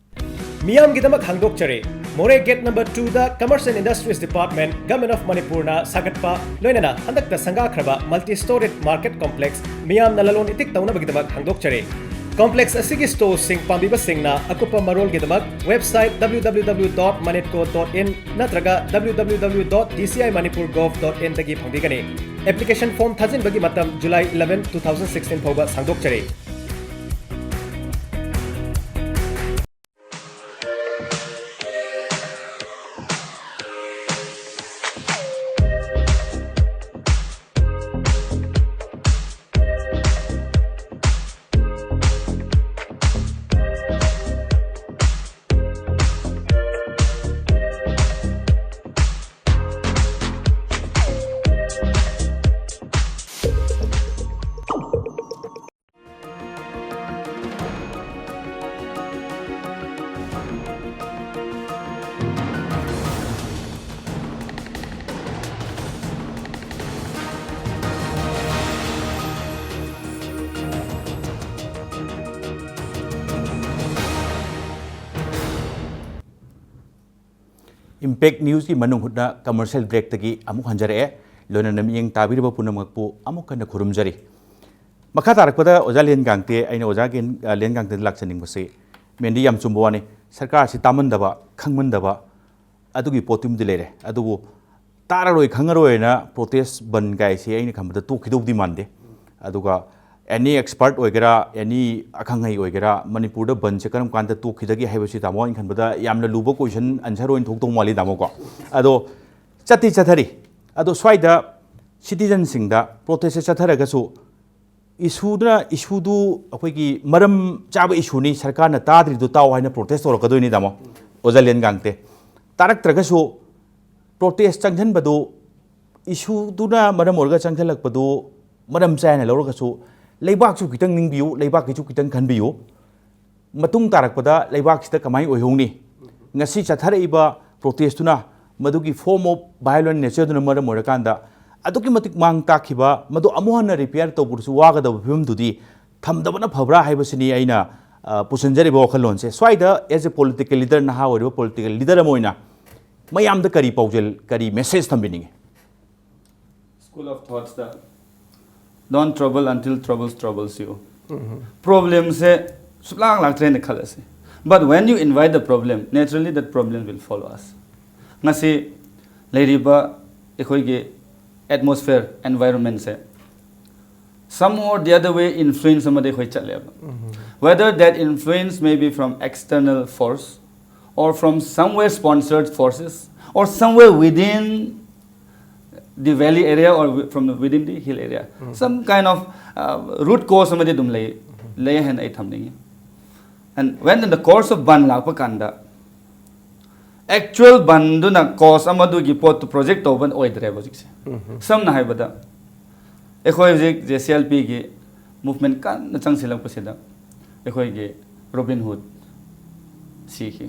ꯃꯤꯌꯥꯝꯒꯤꯗꯃꯛ ꯍꯥꯡꯗꯣꯛꯆꯔꯤ꯫ ꯃꯣꯔꯦ gate number twoꯗ Commerce and Industries Department, Government of Manipurꯅ ꯁꯥꯒꯠꯄ, ꯂꯣꯏꯅꯅ ꯍꯟꯗꯛꯇ ꯁꯪꯒꯥꯈ꯭ꯔꯕ multi storied market complex ꯃꯤꯌꯥꯝꯅ ꯂꯂꯣꯟ ꯏꯇꯤꯛ ꯇꯧꯅꯕꯒꯤꯗꯃꯛ ꯍꯥꯡꯗꯣꯛꯆꯔꯤ꯫ Complex ꯑꯁꯤꯒꯤ storeꯁꯤꯡ ꯄꯥꯝꯕꯤꯕꯁꯤꯡꯅ ꯑꯀꯨꯞꯄ ꯃꯔꯣꯜꯒꯤꯗꯃꯛ website www.manitco.in ꯅꯠꯇ꯭ꯔꯒ www.dcimanipurgov.inꯗꯒꯤ ꯐꯪꯕꯤꯒꯅꯤ꯫ Application form ꯊꯥꯖꯤꯟꯕꯒꯤ ꯃꯇꯝ July eleven, two thousand sixteen ꯐꯥꯎꯕ ꯁꯥꯡꯗꯣꯛꯆꯔꯤ꯫ Impact Newsꯀꯤ ꯃꯅꯨꯡ ꯍꯨꯠꯅ commercial breakꯇꯒꯤ ꯑꯃꯨꯛ ꯍꯟꯖꯔꯛꯑꯦ꯫ ꯂꯣꯏꯅꯅ ꯃꯤꯠꯌꯦꯡ ꯇꯥꯕꯤꯔꯤꯕ ꯄꯨꯝꯅꯃꯛꯄꯨ ꯑꯃꯨꯛ ꯍꯟꯅ ꯈꯨꯔꯨꯝꯖꯔꯤ꯫ ꯃꯈꯥ ꯇꯥꯔꯛꯄꯗ ꯑꯣꯖꯥ ꯂꯦꯟ ꯒꯥꯡꯇꯦ, ꯑꯩꯅ ꯑꯣꯖꯥꯒꯤ, ꯑ, ꯂꯦꯟ ꯒꯥꯡꯇꯦꯗ ꯂꯥꯛꯆꯅꯤꯡꯕꯁꯤ, ꯃꯦꯟꯗꯤ ꯌꯥꯝ ꯆꯨꯝꯕ ꯋꯥꯅꯤ, ꯁꯔꯀꯥꯔꯁꯤ ꯇꯥꯃꯟꯗꯕ, ꯈꯪꯃꯟꯗꯕ, ꯑꯗꯨꯒꯤ ꯄꯣꯠꯇꯨꯃꯗꯤ ꯂꯩꯔꯦ꯫ ꯑꯗꯨꯕꯨ ꯇꯥꯔꯔꯣꯏ ꯈꯪꯉꯔꯣꯏꯅ protest ꯕꯟ ꯀꯥꯏꯁꯦ ꯑꯩꯅ ꯈꯟꯕꯗ ꯇꯣꯛꯈꯤꯗꯧꯗꯤ ꯃꯥꯟꯗꯦ꯫ ꯑꯗꯨꯒ any expert ꯑꯣꯏꯒꯦꯔꯥ, any ꯑꯈꯪ ꯑꯍꯩ ꯑꯣꯏꯒꯦꯔꯥ, ꯃꯅꯤꯄꯨꯔꯗ ꯕꯟꯁꯦ ꯀꯔꯝ ꯀꯥꯟꯗ ꯇꯣꯛꯈꯤꯗꯒꯦ ꯍꯥꯏꯕꯁꯤ, ꯇꯥꯃꯣ, ꯑꯩꯅ ꯈꯟꯕꯗ ꯌꯥꯝꯅ ꯂꯨꯕ question answer ꯑꯣꯏꯅ ꯊꯣꯛꯇꯧ ꯃꯥꯜꯂꯤ, ꯇꯥꯃꯣꯀꯣ꯫ ꯑꯗꯣ ꯆꯠꯇꯤ ꯆꯠꯊꯔꯤ꯫ ꯑꯗꯣ ꯁ꯭ꯋꯥꯏꯗ citizenꯁꯤꯡꯗ protestꯁꯦ ꯆꯠꯊꯔꯒꯁꯨ, issueꯗꯨꯅ, issueꯗꯨ ꯑꯩꯈꯣꯏꯒꯤ ꯃꯔꯝ ꯆꯥꯕ issueꯅꯤ, ꯁꯔꯀꯥꯔꯅ ꯇꯥꯗ꯭ꯔꯤꯗꯨ ꯇꯥꯎ ꯍꯥꯏꯅ protest ꯇꯧꯔꯛꯀꯗꯣꯏꯅꯤ, ꯇꯥꯃꯣ꯫ ꯑꯣꯖꯥ ꯂꯦꯟ ꯒꯥꯡꯇꯦ꯫ ꯇꯥꯔꯛꯇ꯭ꯔꯒꯁꯨ, protest ꯆꯪꯁꯤꯟꯕꯗꯨ, issueꯗꯨꯅ ꯃꯔꯝ ꯑꯣꯏꯔꯒ ꯆꯪꯁꯤꯜꯂꯛꯄꯗꯨ ꯃꯔꯝ ꯆꯥꯏꯅ ꯂꯧꯔꯒꯁꯨ, ꯂꯩꯕꯥꯛꯁꯨ ꯈꯤꯇꯪ ꯅꯤꯡꯕꯤꯌꯨ, ꯂꯩꯕꯥꯛꯀꯤꯁꯨ ꯈꯤꯇꯪ ꯈꯟꯕꯤꯌꯨ꯫ ꯃꯇꯨꯡ ꯇꯥꯔꯛꯄꯗ ꯂꯩꯕꯥꯛꯁꯤꯗ ꯀꯃꯥꯏꯅ ꯑꯣꯏꯍꯧꯅꯤ? ꯉꯁꯤ ꯆꯠꯊꯔꯛꯏꯕ protestꯇꯨꯅ, ꯃꯗꯨꯒꯤ form of violent natureꯗꯨꯅ ꯃꯔꯝ ꯑꯣꯏꯔꯀꯥꯟꯗ, ꯑꯗꯨꯛꯀꯤ ꯃꯇꯤꯛ ꯃꯥꯡ ꯇꯥꯛꯈꯤꯕ, ꯃꯗꯨ ꯑꯃꯨꯛ ꯍꯟꯅ repair ꯇꯧꯕꯗꯁꯨ ꯋꯥꯒꯗꯕ ꯐꯤꯕꯝꯗꯨꯗꯤ ꯊꯝꯗꯕꯅ ꯐꯕ꯭ꯔꯥ ꯍꯥꯏꯕꯁꯤꯅꯤ ꯑꯩꯅ, ꯑ, ꯄꯨꯁꯤꯟꯖꯔꯤꯕ ꯋꯥꯈꯜꯂꯣꯟꯁꯦ꯫ ꯁ꯭ꯋꯥꯏꯗ, as a political leader, ꯅꯍꯥ ꯑꯣꯏꯔꯤꯕ political leader ꯑꯃ ꯑꯣꯏꯅ, ꯃꯌꯥꯝꯗ ꯀꯔꯤ ꯄꯥꯎꯖꯦꯜ, ꯀꯔꯤ message ꯊꯝꯕꯤꯅꯤꯡꯉꯤ? School of thoughts the, "Don't trouble until troubles troubles you." Problemꯁꯦ ꯁꯨꯞꯂꯥꯛ ꯂꯥꯛꯇ꯭ꯔꯦꯅ ꯈꯜꯂꯁꯤ, but when you invite the problem, naturally that problem will follow us. ꯉꯁꯤ ꯂꯩꯔꯤꯕ ꯑꯩꯈꯣꯏꯒꯤ atmosphere, environmentꯁꯦ, some or the other way influence ꯑꯃꯗ ꯑꯩꯈꯣꯏ ꯆꯠꯂꯦꯕ꯫ Whether that influence may be from external force or from somewhere sponsored forces or somewhere within the valley area or wi- from the, within the hill area, some kind of, uh, root cause ꯑꯃꯗꯤ ꯑꯗꯨꯝ ꯂꯩ, ꯂꯩ ꯍꯥꯏꯅ ꯑꯩ ꯊꯝꯅꯤꯡꯉꯤ꯫ And when in the course of ꯕꯟ ꯂꯥꯛꯄ ꯀꯥꯟꯗ, actual ꯕꯟꯗꯨꯅ cause ꯑꯃꯗꯨꯒꯤ ꯄꯣꯠꯇꯨ project ꯇꯧꯕ ꯑꯣꯏꯗ꯭ꯔꯦꯕ ꯍꯧꯖꯤꯛꯁꯦ꯫ ꯁꯝꯅ ꯍꯥꯏꯕꯗ, ꯑꯩꯈꯣꯏ ꯍꯧꯖꯤꯛ JCLPꯒꯤ movement ꯀꯟꯅ ꯆꯪꯁꯤꯜꯂꯛꯄꯁꯤꯗ ꯑꯩꯈꯣꯏꯒꯤ Robin Hood ꯁꯤꯈꯤ꯫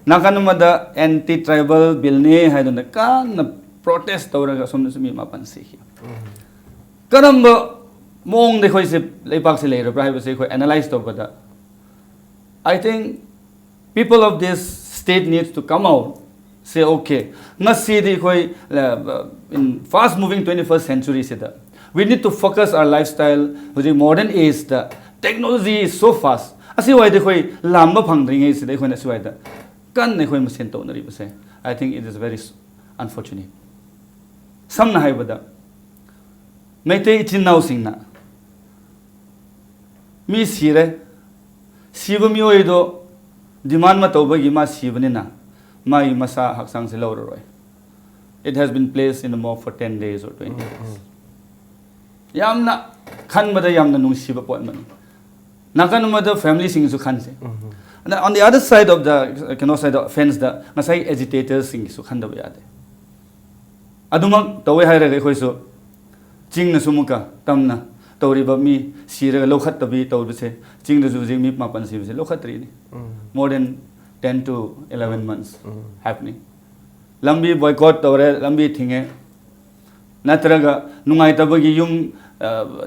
ꯅꯥꯀꯟ ꯑꯃꯗ anti tribal billꯅꯤ ꯍꯥꯏꯗꯨꯅ ꯀꯟꯅ protest ꯇꯧꯔꯒ ꯑꯁꯣꯝꯗꯁꯨ ꯃꯤ ꯃꯥꯄꯟ ꯁꯤꯈꯤ꯫ ꯀꯔꯝꯕ ꯃꯑꯣꯡꯗ ꯑꯩꯈꯣꯏꯁꯦ, ꯂꯩꯄꯥꯛꯁꯦ ꯂꯩꯔꯕ꯭ꯔꯥ ꯍꯥꯏꯕꯁꯦ ꯑꯩꯈꯣꯏ analyse ꯇꯧꯕꯗ, I think People of this state needs to come out, say, okay, ꯉꯁꯤꯗꯤ ꯑꯩꯈꯣꯏ, uh, in fast moving twenty-first century ꯁꯤꯗ, we need to focus our lifestyle. ꯍꯧꯖꯤꯛ modern age the technology is so fast. ꯑꯁꯤꯋꯥꯏꯗ ꯑꯩꯈꯣꯏ ꯂꯥꯝꯕ ꯐꯪꯗ꯭ꯔꯤꯉꯩꯁꯤꯗ ꯑꯩꯈꯣꯏꯅ ꯑꯁꯤꯋꯥꯏꯗ ꯀꯟꯅ ꯑꯩꯈꯣꯏ ꯃꯁꯦꯟ ꯇꯧꯅꯔꯤꯕꯁꯦ, I think it is very unfortunate. ꯁꯝꯅ ꯍꯥꯏꯕꯗ, ꯃꯩꯇꯩ ꯏꯆꯤꯟ ꯏꯅꯥꯎꯁꯤꯡꯅ ꯃꯤ ꯁꯤꯔꯦ, ꯁꯤꯕ ꯃꯤꯑꯣꯏꯗꯣ demand ꯑꯃ ꯇꯧꯕꯒꯤ ꯃꯥ ꯁꯤꯕꯅꯤꯅ ꯃꯥꯒꯤ ꯃꯁꯥ ꯍꯛꯆꯥꯡꯁꯦ ꯂꯧꯔꯔꯣꯏ. It has been placed in the morgue for ten days or twenty days. ꯌꯥꯝꯅ ꯈꯟꯕꯗ ꯌꯥꯝꯅ ꯅꯨꯡꯁꯤꯕ ꯄꯣꯠ ꯑꯃꯅꯤ. ꯅꯥꯀꯟ ꯑꯃꯗ family ꯁꯤꯡꯒꯤꯁꯨ ꯈꯟꯁꯦ. And on the other side of the, ꯀꯩꯅꯣ side of fence ꯗ ꯉꯁꯥꯏ agitators ꯁꯤꯡꯒꯤꯁꯨ ꯈꯟꯗꯕ ꯌꯥꯗꯦ. ꯑꯗꯨꯃꯛ ꯇꯧꯋꯦ ꯍꯥꯏꯔꯒ ꯑꯩꯈꯣꯏꯁꯨ ꯆꯤꯡꯅꯁꯨ ꯑꯃꯨꯛꯀ ꯇꯝꯅ ꯇꯧꯔꯤꯕ ꯃꯤ ꯁꯤꯔꯒ ꯂꯧꯈꯠꯇꯕꯤ ꯇꯧꯕꯁꯦ, ꯆꯤꯡꯗꯁꯨ ꯍꯧꯖꯤꯛ ꯃꯤ ꯃꯥꯄꯟ ꯁꯤꯕꯁꯦ ꯂꯧꯈꯠꯇ꯭ꯔꯤꯅꯤ. More than ten to eleven months happening. ꯂꯝꯕꯤ boycott ꯇꯧꯔꯦ, ꯂꯝꯕꯤ ꯊꯤꯡꯉꯦ, ꯅꯠꯇ꯭ꯔꯒ ꯅꯨꯡꯉꯥꯏꯇꯕꯒꯤ ꯌꯨꯝ,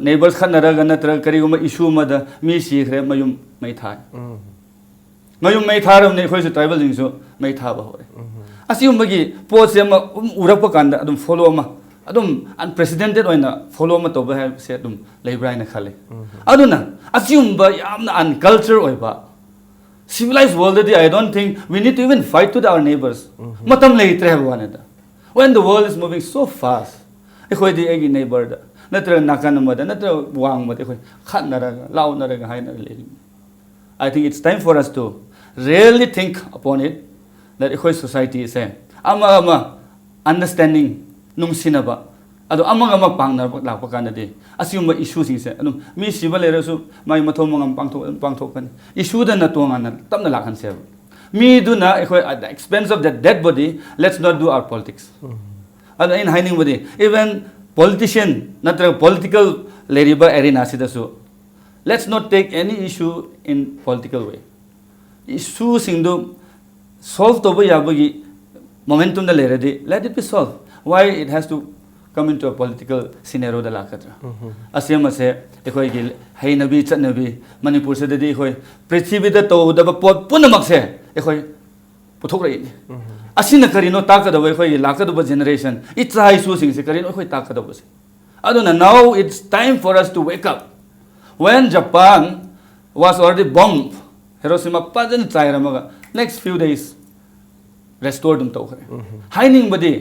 neighbors ꯈꯠꯅꯔꯒ ꯅꯠꯇ꯭ꯔꯒ ꯀꯔꯤꯒꯨꯝꯕ issue ꯑꯃꯗ ꯃꯤ ꯁꯤꯈ꯭ꯔꯦ, ꯃꯌꯨꯝ ꯃꯩ ꯊꯥꯏ. ꯃꯌꯨꯝ ꯃꯩ ꯊꯥꯔꯕꯅꯤ, ꯑꯩꯈꯣꯏꯁꯨ tribal ꯁꯤꯡꯁꯨ ꯃꯩ ꯊꯥꯕ ꯍꯧꯔꯦ. ꯑꯁꯤꯒꯨꯝꯕꯒꯤ ꯄꯣꯠꯁꯦ ꯑꯃ ꯑꯗꯨꯝ ꯎꯔꯛꯄ ꯀꯥꯟꯗ ꯑꯗꯨꯝ follow ꯑꯃ, ꯑꯗꯨꯝ unprecedented ꯑꯣꯏꯅ follow ꯑꯃ ꯇꯧꯕ ꯍꯥꯏꯕꯁꯦ ꯑꯗꯨꯝ ꯂꯩꯕ꯭ꯔꯥ ꯍꯥꯏꯅ ꯈꯜꯂꯤ. ꯑꯗꯨꯅ ꯑꯁꯤꯒꯨꯝꯕ ꯌꯥꯝꯅ unculture ꯑꯣꯏꯕ, civilized world ꯗꯗꯤ I don't think we need to even fight to our neighbors. ꯃꯇꯝ ꯂꯩꯇ꯭ꯔꯦ ꯍꯥꯏꯕ ꯋꯥꯅꯤꯗ. When the world is moving so fast, ꯑꯩꯈꯣꯏꯗꯤ ꯑꯩꯒꯤ neighbor ꯗ ꯅꯠꯇ꯭ꯔꯒ ꯅꯥꯀꯟ ꯑꯃꯗ ꯅꯠꯇ꯭ꯔꯒ ꯋꯥꯡꯃꯗ ꯑꯩꯈꯣꯏ ꯈꯠꯅꯔꯒ ꯂꯥꯎꯅꯔꯒ ꯍꯥꯏꯅꯔꯒ ꯂꯩꯔꯤꯕꯅꯤ. I think it's time for us to really think upon it, that ꯑꯩꯈꯣꯏ society ꯁꯦ ꯑꯃ ꯑꯃ understanding, ꯅꯨꯡꯁꯤꯅꯕ, ꯑꯗꯣ ꯑꯃꯒ ꯑꯃ ꯄꯥꯡꯅꯕ ꯂꯥꯛꯄ ꯀꯥꯟꯗꯗꯤ ꯑꯁꯤꯒꯨꯝꯕ issue ꯁꯤꯡꯁꯦ ꯑꯗꯨꯝ ꯃꯤ ꯁꯤꯕ ꯂꯩꯔꯁꯨ ꯃꯥꯒꯤ ꯃꯊꯧ ꯃꯉꯝ ꯄꯥꯡꯊꯣꯛ-, ꯑꯗꯨꯝ ꯄꯥꯡꯊꯣꯛꯀꯅꯤ. Issue ꯗꯅ ꯇꯣꯉꯥꯟꯅ ꯇꯞꯅ ꯂꯥꯛꯍꯟꯁꯦꯕ. ꯃꯤꯗꯨꯅ ꯑꯩꯈꯣꯏ at the expense of the dead body, let's not do our politics. ꯑꯗꯣ ꯑꯩꯅ ꯍꯥꯏꯅꯤꯡꯕꯗꯤ, even politician ꯅꯠꯇ꯭ꯔꯒ political ꯂꯩꯔꯤꯕ arena ꯁꯤꯗꯁꯨ, let's not take any issue in political way. Issue ꯁꯤꯡꯗꯨ solve ꯇꯧꯕ ꯌꯥꯕꯒꯤ momentum ꯗ ꯂꯩꯔꯗꯤ, let it be solved. Why it has to come into a political scenario ꯗ ꯂꯥꯛꯀꯗ꯭ꯔꯥ? ꯑꯁꯤꯃꯁꯦ ꯑꯩꯈꯣꯏꯒꯤ ꯍꯩꯅꯕꯤ ꯆꯠꯅꯕꯤ, ꯃꯅꯤꯄꯨꯔꯁꯤꯗꯗꯤ ꯑꯩꯈꯣꯏ ꯄ꯭ꯔꯤꯊꯤꯕꯤꯗ ꯇꯧꯗꯕ ꯄꯣꯠ ꯄꯨꯝꯅꯃꯛꯁꯦ ꯑꯩꯈꯣꯏ ꯄꯨꯊꯣꯛꯂꯛꯏꯅꯤ꯫ ꯑꯁꯤꯅ ꯀꯔꯤꯅꯣ ꯇꯥꯛꯀꯗꯕ? ꯑꯩꯈꯣꯏꯒꯤ ꯂꯥꯛꯀꯗꯕ generation, ꯏꯆꯥ ꯏꯁꯨꯁꯤꯡꯁꯦ ꯀꯔꯤꯅꯣ ꯑꯩꯈꯣꯏ ꯇꯥꯛꯀꯗꯕꯁꯦ? ꯑꯗꯨꯅ now it's time for us to wake up. When Japan was already bomb, Hiroshima ꯐꯖꯅ ꯆꯥꯏꯔꯝꯃꯒ next few days restore ꯑꯗꯨꯝ ꯇꯧꯈ꯭ꯔꯦ꯫ ꯍꯥꯏꯅꯤꯡꯕꯗꯤ,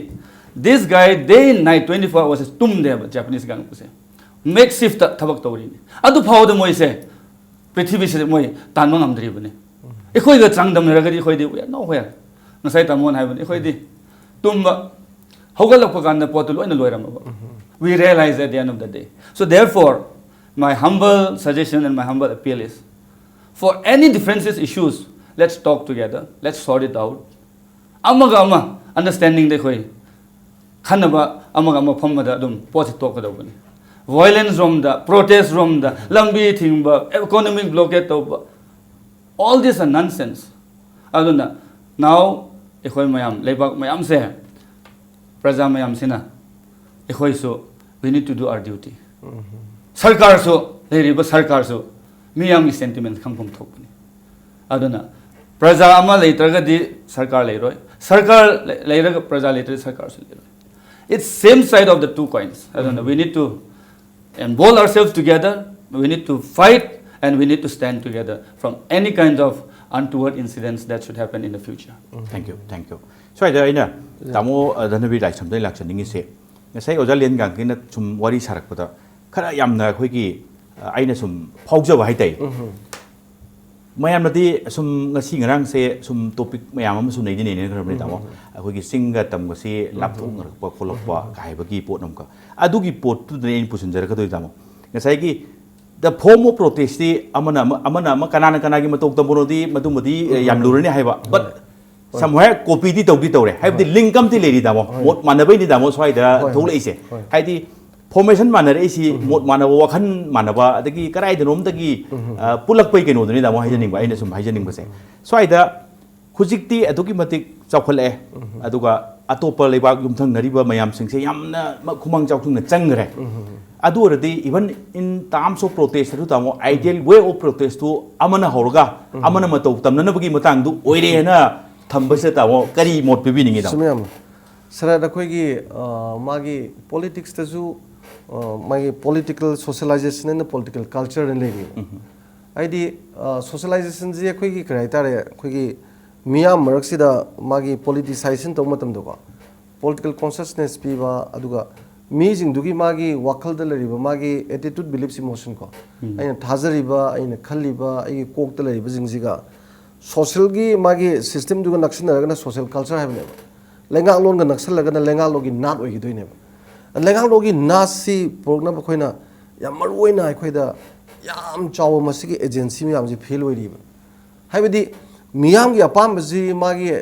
this guy day and night twenty four hours ꯇꯨꯝꯗꯦꯕ Japanese ꯀꯥꯡꯕꯨꯁꯦ꯫ Make shift ꯊꯕꯛ ꯇꯧꯔꯤꯅꯤ꯫ ꯑꯗꯨ ꯐꯥꯎꯕꯗ ꯃꯣꯏꯁꯦ ꯄ꯭ꯔꯤꯊꯤꯕꯤꯁꯤꯗ ꯃꯣꯏ ꯇꯥꯟꯕ ꯉꯝꯗ꯭ꯔꯤꯕꯅꯤ꯫ ꯑꯩꯈꯣꯏꯒ ꯆꯥꯡꯗꯝꯅꯔꯒꯗꯤ ꯑꯩꯈꯣꯏꯗꯤ we are nowhere. ꯉꯁꯥꯏ ꯇꯥꯃꯣꯅ ꯍꯥꯏꯕꯅꯤ, ꯑꯩꯈꯣꯏꯗꯤ ꯇꯨꯝꯕ ꯍꯧꯒꯠꯂꯛꯄ ꯀꯥꯟꯗ ꯄꯣꯠꯇꯨ ꯂꯣꯏꯅ ꯂꯣꯏꯔꯝꯃꯕ꯫ We realize at the end of the day. So therefore, my humble suggestion and my humble appeal is, for any differences, issues, let's talk together, let's sort it out. ꯑꯃꯒ ꯑꯃ understanding ꯗ ꯑꯩꯈꯣꯏ ꯈꯟꯅꯕ, ꯑꯃꯒ ꯑꯃ ꯐꯝꯕꯗ ꯑꯗꯨꯝ ꯄꯣꯠꯁꯤ ꯇꯣꯛꯀꯗꯧꯕꯅꯤ꯫ Violence ꯔꯣꯝꯗ, protest ꯔꯣꯝꯗ, ꯂꯝꯕꯤ ꯊꯤꯡꯕ, economic blockade ꯇꯧꯕ, all this are nonsense. ꯑꯗꯨꯅ now ꯑꯩꯈꯣꯏ ꯃꯌꯥꯝ, ꯂꯩꯕꯥꯛ ꯃꯌꯥꯝꯁꯦ, ꯄ꯭ꯔꯖꯥ ꯃꯌꯥꯝꯁꯤꯅ ꯑꯩꯈꯣꯏꯁꯨ we need to do our duty. ꯁꯔꯀꯥꯔꯁꯨ, ꯂꯩꯔꯤꯕ ꯁꯔꯀꯥꯔꯁꯨ ꯃꯤꯌꯥꯝꯒꯤ sentiments ꯈꯪꯐꯝ ꯊꯣꯛꯄꯅꯤ꯫ ꯑꯗꯨꯅ ꯄ꯭ꯔꯖꯥ ꯑꯃ ꯂꯩꯇ꯭ꯔꯒꯗꯤ ꯁꯔꯀꯥꯔ ꯂꯩꯔꯣꯏ, ꯁꯔꯀꯥꯔ ꯂꯩ-, ꯂꯩꯔꯒ ꯄ꯭ꯔꯖꯥ ꯂꯩꯇ꯭ꯔꯗꯤ ꯁꯔꯀꯥꯔꯁꯨ ꯂꯩꯔꯣꯏ꯫ It's same side of the two coins. ꯑꯗꯨꯅ we need to embolden ourselves together, we need to fight and we need to stand together from any kind of untoward incidents that should happen in the future. Thank you, thank you. ꯁ꯭ꯋꯥꯏꯗ ꯑꯩꯅ ꯇꯥꯃꯣ, ꯑ, ꯙꯅꯕꯤꯔ ꯂꯥꯏꯁ꯭ꯔꯝꯗꯒꯤ ꯂꯥꯛꯆꯅꯤꯡꯉꯤꯁꯦ, ꯉꯁꯥꯏ ꯑꯣꯖꯥ ꯂꯦꯟꯒꯥꯡꯒꯤꯅ ꯁꯨꯝ ꯋꯥꯔꯤ ꯁꯥꯔꯛꯄꯗ ꯈꯔ ꯌꯥꯝꯅ ꯑꯩꯈꯣꯏꯒꯤ, ꯑ, ꯑꯩꯅ ꯁꯨꯝ ꯐꯥꯎꯖꯕ ꯍꯥꯏꯇꯥꯔꯦ꯫ ꯃꯌꯥꯝꯅꯗꯤ ꯁꯨꯝ ꯉꯁꯤ ꯉꯔꯥꯡꯁꯦ ꯁꯨꯝ topic ꯃꯌꯥꯝ ꯑꯃꯁꯨ ꯅꯩꯗꯤ ꯅꯩꯅꯈ꯭ꯔꯕꯅꯤ ꯇꯥꯃꯣ꯫ ꯑꯩꯈꯣꯏꯒꯤ ꯆꯤꯡꯒ ꯇꯝꯒꯁꯤ ꯂꯥꯞꯊꯣꯛꯅꯔꯛꯄ ꯈꯣꯠꯂꯛꯄ ꯍꯥꯏꯕꯒꯤ ꯄꯣꯠ ꯑꯃꯈꯛ꯫ ꯑꯗꯨꯒꯤ ꯄꯣꯠꯇꯨꯗꯅꯤ ꯑꯩꯅ ꯄꯨꯁꯤꯟꯖꯔꯛꯀꯗꯣꯏ ꯇꯥꯃꯣ꯫ ꯉꯁꯥꯏꯒꯤ the form of protest T ꯑꯃꯅ ꯑꯃ, ꯑꯃꯅ ꯑꯃ, ꯀꯅꯥꯅ ꯀꯅꯥꯒꯤ ꯃꯇꯧ ꯇꯝꯕꯅꯣꯗꯤ ꯃꯗꯨꯃꯗꯤ, ꯑ, ꯌꯥꯝ ꯂꯨꯔꯅꯤ ꯍꯥꯏꯕ꯫ But somewhere copy ꯗꯤ ꯇꯧꯗꯤ ꯇꯧꯔꯦ꯫ ꯍꯥꯏꯕꯗꯤ link ꯑꯃꯗꯤ ꯂꯩꯔꯤ ꯇꯥꯃꯣ꯫ ꯃꯣꯠ ꯃꯥꯟꯅꯕꯩꯅꯤ ꯇꯥꯃꯣ ꯁ꯭ꯋꯥꯏꯗ ꯊꯣꯛꯂꯛꯏꯁꯦ꯫ ꯍꯥꯏꯗꯤ formation ꯃꯥꯟꯅꯔꯛꯏꯁꯤ, ꯃꯣꯠ ꯃꯥꯟꯅꯕ, ꯋꯥꯈꯜ ꯃꯥꯟꯅꯕ, ꯑꯗꯒꯤ ꯀꯗꯥꯏꯗꯅꯣꯝꯗꯒꯤ, ꯑ, ꯄꯨꯜꯂꯛꯄꯩ ꯀꯩꯅꯣꯗꯨꯅꯤ ꯇꯥꯃꯣ ꯍꯥꯏꯖꯅꯤꯡꯕ, ꯑꯩꯅ ꯁꯨꯝ ꯍꯥꯏꯖꯅꯤꯡꯕꯁꯦ꯫ ꯁ꯭ꯋꯥꯏꯗ ꯍꯧꯖꯤꯛꯇꯤ ꯑꯗꯨꯛꯀꯤ ꯃꯇꯤꯛ ꯆꯥꯎꯈꯠꯂꯛꯑꯦ꯫ ꯑꯗꯨꯒ ꯑꯇꯣꯞꯄ ꯂꯩꯕꯥꯛ ꯌꯨꯝꯊꯪꯅꯔꯤꯕ ꯃꯌꯥꯝꯁꯤꯡꯁꯦ ꯌꯥꯝꯅ ꯃ- ꯈꯨꯃꯥꯡ ꯆꯥꯎꯁꯤꯟꯅ ꯆꯪꯈ꯭ꯔꯦ꯫ ꯑꯗꯨ ꯑꯣꯏꯔꯗꯤ even in terms of protest ꯑꯗꯨ ꯇꯥꯃꯣ, ideal way of protest two ꯑꯃꯅ ꯍꯧꯔꯒ ꯑꯃꯅ ꯃꯇꯧ ꯇꯝꯅꯅꯕꯒꯤ ꯃꯇꯥꯡꯗꯨ ꯑꯣꯏꯔꯦꯅ ꯊꯝꯕꯁꯤꯗ ꯇꯥꯃꯣ ꯀꯔꯤ ꯃꯣꯠ ꯄꯤꯕꯤꯅꯤꯡꯉꯤ ꯇꯥꯃꯣ? ꯆꯨꯝꯃꯦ ꯌꯥꯝꯅ꯫ ꯁꯥꯔ, ꯑꯩꯈꯣꯏꯒꯤ ꯑ, ꯃꯥꯒꯤ ꯄꯣꯂꯤꯇꯤꯛꯁꯇꯁꯨ ꯑ, ꯃꯥꯒꯤ political socialization and political culture ꯍꯥꯏꯅ ꯂꯩꯔꯤꯕ꯫ ꯍꯥꯏꯗꯤ ꯁꯣꯁꯤꯌꯦꯂꯥꯏꯖꯦꯁꯟꯁꯤ ꯑꯩꯈꯣꯏꯒꯤ ꯀꯔꯤ ꯍꯥꯏꯇꯥꯔꯦ, ꯑꯩꯈꯣꯏꯒꯤ ꯃꯤꯌꯥꯝ ꯃꯔꯛꯁꯤꯗ ꯃꯥꯒꯤ ꯄꯣꯂꯤꯇꯤꯁꯥꯏꯖꯦꯁꯟ ꯇꯧꯕ ꯃꯇꯝꯗꯀꯣ, ꯄꯣꯂꯤꯇꯤꯀꯦꯜ ꯀꯣꯟꯁꯤꯌꯁꯅꯦꯁ ꯄꯤꯕ, ꯑꯗꯨꯒ ꯃꯤꯁꯤꯡꯗꯨꯒꯤ ꯃꯥꯒꯤ ꯋꯥꯈꯜꯗ ꯂꯩꯔꯤꯕ ꯃꯥꯒꯤ attitude, beliefs, emotion ꯀꯣ, ꯑꯩꯅ ꯊꯥꯖꯔꯤꯕ, ꯑꯩꯅ ꯈꯜꯂꯤꯕ, ꯑꯩꯒꯤ ꯀꯣꯛꯇ ꯂꯩꯔꯤꯕꯁꯤꯡꯁꯤꯒ ꯁꯣꯁꯤꯌꯦꯜꯒꯤ ꯃꯥꯒꯤ ꯁꯤꯁꯇꯦꯝꯗꯨꯒ ꯅꯛꯁꯤꯟꯅꯔꯒꯅ ꯁꯣꯁꯤꯌꯦꯜ ꯀꯜꯆꯔ ꯍꯥꯏꯕꯅꯦꯕ꯫ ꯂꯩꯉꯥꯛꯂꯣꯟꯒ ꯅꯛꯁꯜꯂꯒꯅ ꯂꯩꯉꯥꯛꯂꯣꯟꯒꯤ ꯅꯥꯠ ꯑꯣꯏꯈꯤꯗꯣꯏꯅꯦꯕ꯫ ꯂꯩꯉꯥꯛꯂꯣꯟꯒꯤ ꯅꯥꯠꯁꯤ ꯄꯨꯔꯛꯅꯕ ꯑꯩꯈꯣꯏꯅ ꯌꯥꯝ ꯃꯔꯨ ꯑꯣꯏꯅ ꯑꯩꯈꯣꯏꯗ ꯌꯥꯝ ꯆꯥꯎꯕ ꯃꯁꯤꯒꯤ ꯑꯦꯖꯦꯟꯁꯤ ꯃꯌꯥꯝꯁꯤ ꯐꯦꯜ ꯑꯣꯏꯔꯤꯕ꯫ ꯍꯥꯏꯕꯗꯤ ꯃꯤꯌꯥꯝꯒꯤ ꯑꯄꯥꯝꯕꯁꯤ, ꯃꯥꯒꯤ